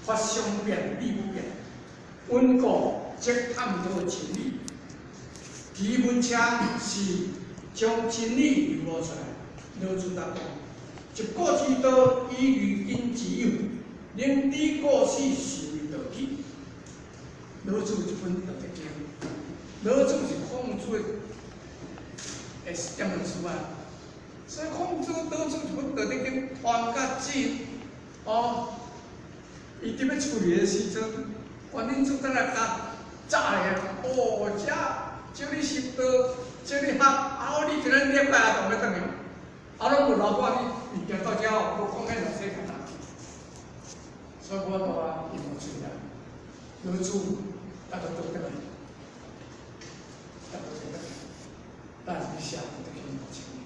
法相变，理不变，稳固即探讨真理。奇门车是将真理流露出来，老子答讲：一果之道，以于因之有，能知过死，是为道器。老子这本《道德经》，老子是孔子的点本书啊，所以孔子老子这本《道德经》传甲真，哦，伊伫欲出去的时阵，观音祖等来教早个，哦，遮招你修道，招你学，啊，你一日礼拜啊，当欲转去，啊，拢无留我你物件到遮哦，无讲遐偌济简单，所以我都啊，伊无出来，老子。啊，就倒转来，啊，倒转来，但是写道德经5000年，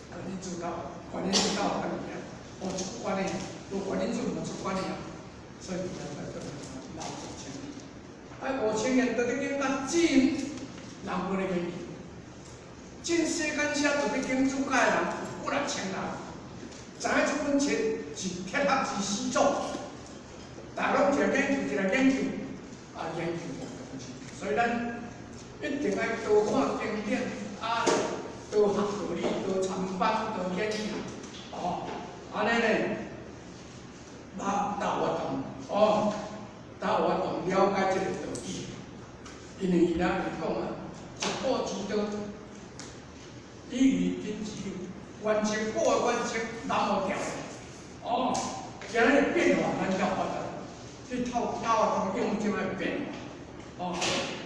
观音祖到，观音祖到转去啊，无出关的，无观音祖无出关的啊，所以伫遐在转来老5000年，啊，5000年道德经甲真人无咧研究，进世间写道德经注解的人有几若千人，知影这本册是铁学之始祖，大家拢一个研究，一个研究。啊，研究无东西，所以咱一定爱多看经典，啊，多学道理，多参班，多研究，哦，按呢咧，啊，才有法度，哦，才有法度了解这个道理。因为伊咱会讲啊，一果之道，以于今之有，原则果的原则，咱无调，哦，今日变化，咱才有法度。去透透啊，用就爱变，哦，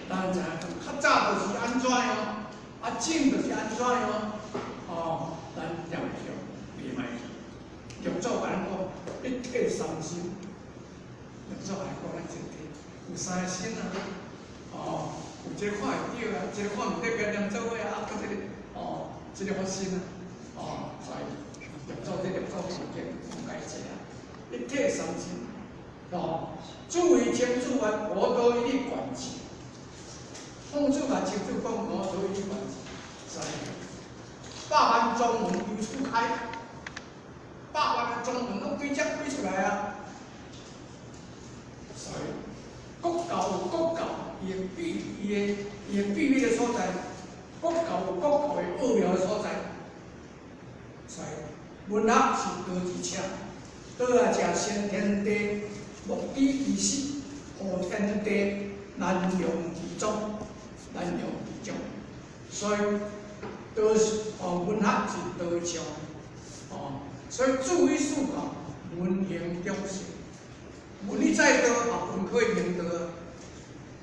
咱知影讲，较早就是按怎样，啊，正就是按怎样，哦，咱才会晓袂歹去。六祖共咱讲，一体三心，六祖来讲咱一体有三个心啊，哦，有这个看会著啊，这个看毋著，跟念做伙啊，阁这个，哦，这个发心啊，哦，所以六祖这六祖佛经讲解济啊，一体三心。哦，诸位清楚啊，无道一律管制。孔子嘛清楚讲，无道一律管制。所以，百万宗门由此开，百万个宗门拢对这开出来啊。所以，国教有国教伊的秘，伊的秘密的所在，国教有国教的奥妙的所在。所以，文学是道之车，倒来食先天地。莫知其始，后天地难容其中，难容其中。所以，道是哦，文学是道场，哦，所以注意思考，文行中性，文理再多，也文可以明道。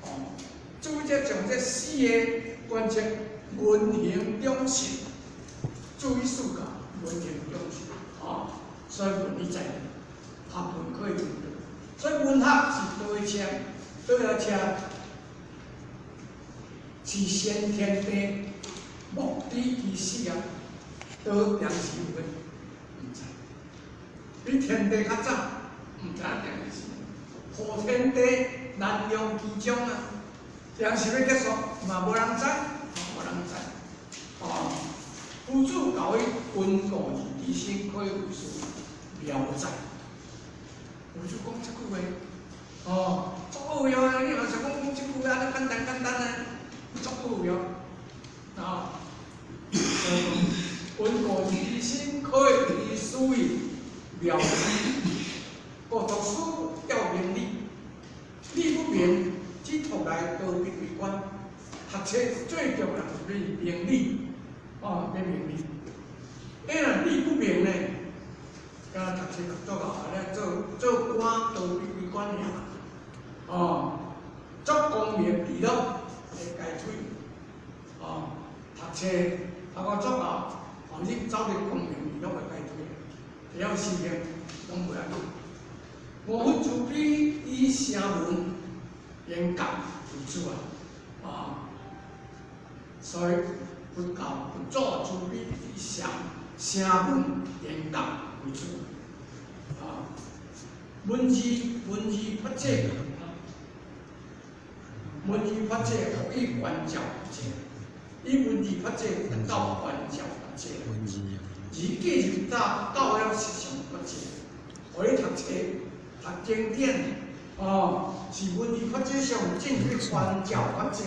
哦，注意这将这四个原则，文行中性，注意思考，文行中性，哦，所以文理在道，学问可以明道。所以文学是道的车，倒来车是先天地，莫知其始啊，倒定时有的，毋知。比天地较早，毋知定时。后天地难容其中啊，人是欲结束，嘛無人知，無人知。哦，夫子教伊溫故而知新，可以為師妙哉。夫子講這句話，哦，足奧妙啊！你若是講講這句話，按呢簡單簡單啊，足奧妙。啊，溫故而知新，可以為師妙哉。故讀書要明理，理不明，只託來逃避為關。學冊最重要就是明理，哦，欲明理。欸，若理不明呢，敢若讀冊讀足啊，咧做做官逃避為關爾。哦，作功名利祿的階梯，哦，讀冊讀到足後，哦，你走入功名利祿的階梯，會曉事情攏袂要緊。五分慈悲以聲聞緣覺為主啊，啊，所以佛教佛祖慈悲以聲聲聞緣覺為主，啊，文字文字法者，文字法者予以觀照法者，以文字法者達到觀照法者，而繼續達到了實相法者，予你讀冊。讀經典，哦，是文字法者上進去觀照法者，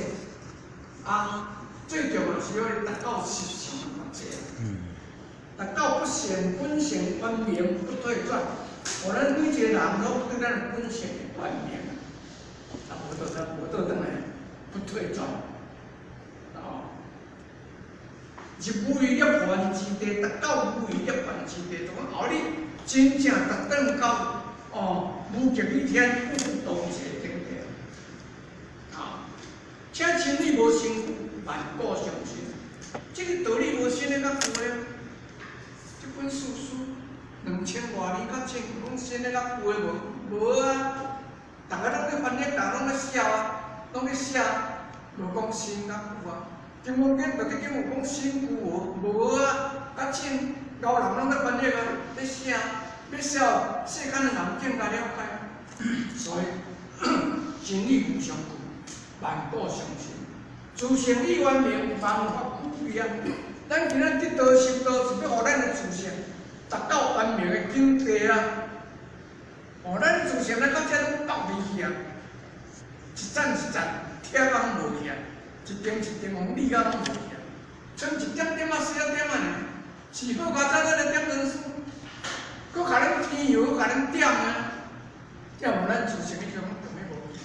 啊，最重要是欲達到實相法者，達到不顯本性圓明不退轉，予咱每一個人攏對咱本性的圓明，啊，無倒轉，無倒轉來，不退轉，哦，入無餘涅槃之地，達到無餘涅槃之地，就講後你真正達轉到。哦，無極於天，不動邪境界。啊，且真理無成萬古常新。這個道理無新的較舊的。這本書書2000外年較前，講新的較舊的無？無啊！逐家攏咧翻譯，逐家攏咧寫啊，攏咧寫，無講新較舊啊。金剛經、道德經有講新舊無？無啊！較前老人攏咧翻譯啊，咧寫。欲寫，世間的人更加了解，所以真理無上舊，萬古常新。自性已圓明，萬法俱備啊！咱今仔得道修道，是欲予咱的自性達到圓明的境界啊！哦，咱自性咱到遮攏鬥離去啊，一層一層鐵攏無去啊，一層一層予理啊攏無去啊，賰一點點仔細仔點仔爾，是好佳哉，咱來點燈書。閣共恁添油，閣共恁點啊！才有咱自性已經攏欲無去。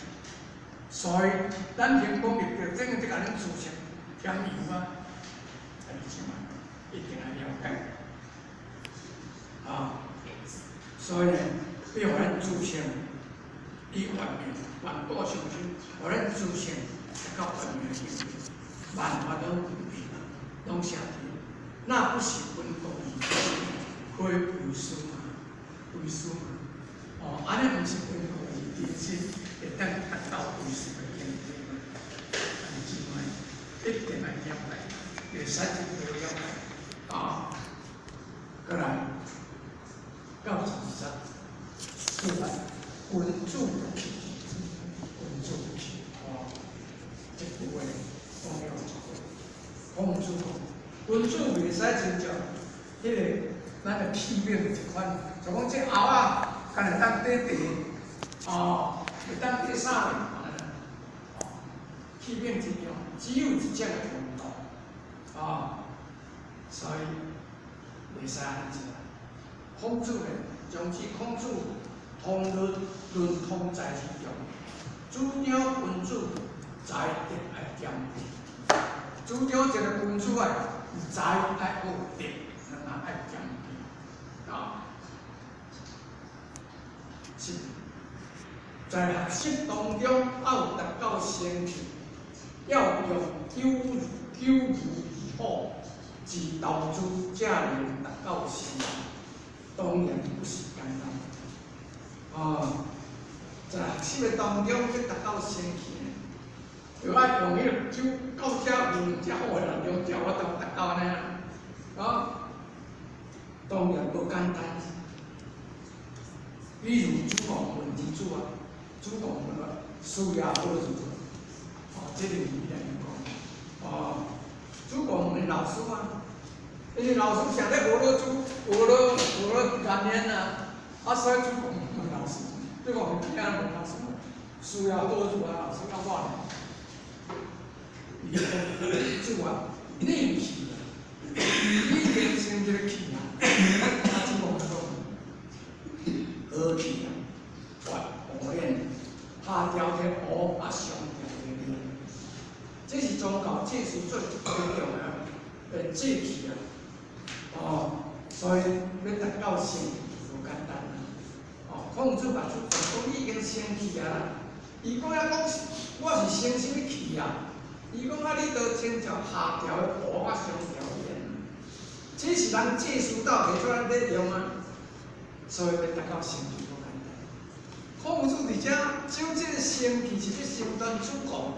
所以咱行功立德，等於佇共恁自性添油啊！啊，你這馬一定愛了解啊！所以呢，欲予咱自性以圓明，萬古常新，予咱自性達到圓明的境界，萬法攏具備，攏寫佇，若不是溫故而知新，可以為師嘛？為師嘛？哦，按呢毋是溫故而知新，會當達到為師的境界嘛？按呢這款一定愛了解，會使真多了解啊！閣來到十二節，過來君子不器，君子不器哦，這句話講了足好。孔子講，君子袂使親像彼個咱的器皿一款，就講這甌仔，敢會當綴茶，哦，會當綴啥咧？哦，器皿之中只有一種的溫度，哦，所以袂使按呢做。孔子呢，從此孔子通論論通才之中，主張君子才德愛兼備，主張一個君子愛才愛有德，兩個愛兼備，啊，是在學習當中愛有達到成就，要用久久如而好之投資，才能達到成就。當然不是簡單，啊，在學習的當中欲達到成就，就愛用彼個酒到遮遠遮好的內容，才有法度達到按呢啊，當然無簡單。比如子貢問兒子啊，子貢問啊，師也何如？哦，這個理來講，哦，主公問老師啊，因為老師上咧學了主，學了觀念啊，啊，所以主公問老師，主公聽問老師，需要多主啊，老師教我呢。伊講主啊，你去，你變成這個氣啊，啊，主公講，何氣啊？越烏練，下調的烏啊，上調的練，這是宗教祭司最最重要的志氣啊！哦，所以欲達到成無簡單啊！哦，孔子嘛出講，你已經生氣啊啦。伊講遐講，我是生啥物氣啊？伊講啊，你都親像下調的烏啊，上調的練，這是咱祭司道提出來咧用啊，所以欲達到成就無簡單。孔子佇遮就這個生氣是咧成全主公，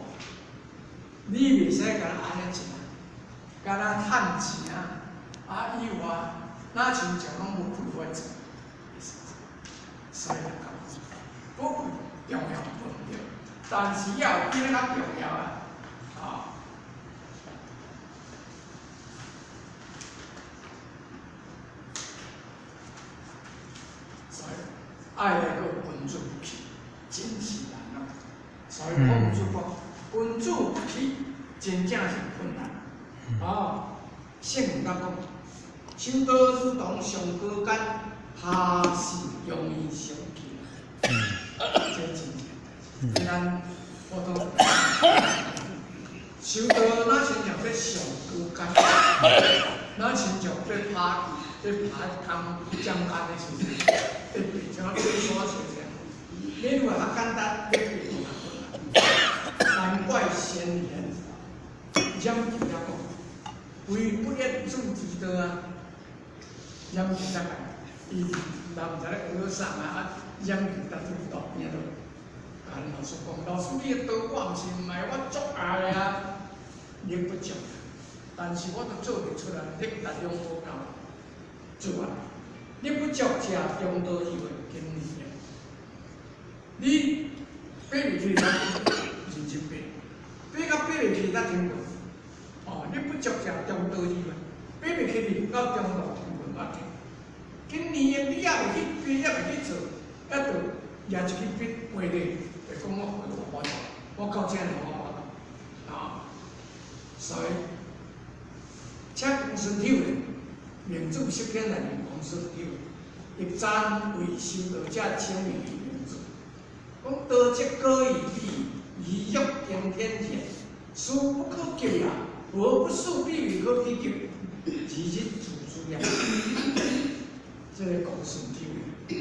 你袂使共按呢一啊，敢若趁錢啊，啊以外，若親像攏無開發做，所以講寶貴重要無對，但是也有比較重要啊，啊。所以愛來個君子氣，真是難啊！所以孔子講，君子氣真正是困難。哦，聖人講，修道如同上高竿，下是容易生氣。這真正代志。咱普通修道，若親像咧上高竿，若親像咧爬咧爬江江竿的時陣，咧爬像爬山像這樣。你如果較簡單，你爬就較困難。難怪先賢嚴禁遐講，非不言主之道啊，嚴禁遐講，伊人毋知咧學啥啊，啊，嚴禁逐陣路邊度，共老師講，老師你的道我毋是毋愛，我足愛啊，力不足，但是我都做袂出來，力力量無夠，做啊，力不足者中道以為經年。你爬袂起來，認真爬，爬到爬袂起才停落。哦，你不足者中道以為，爬袂起去到中路停落嘛停。今年的你猶未去爬，猶未去做，猶著舉一支筆畫咧，會講我畫我無我到這爾我無度，啊，所以，請公孫丑咧，明主釋篇內面公孫丑，亦讚為修道者稱為明主，講道則高於彼，如欲登天田，殊不可及也。何不庶必為可及？而日自知也。這個公孫丑，佇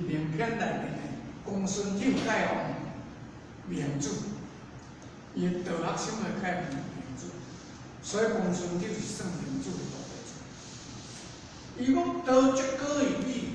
名篇內面的公孫丑蓋王明主，伊的道學深會蓋明主，所以公孫丑是算明主的大弟子。伊講道則高於彼，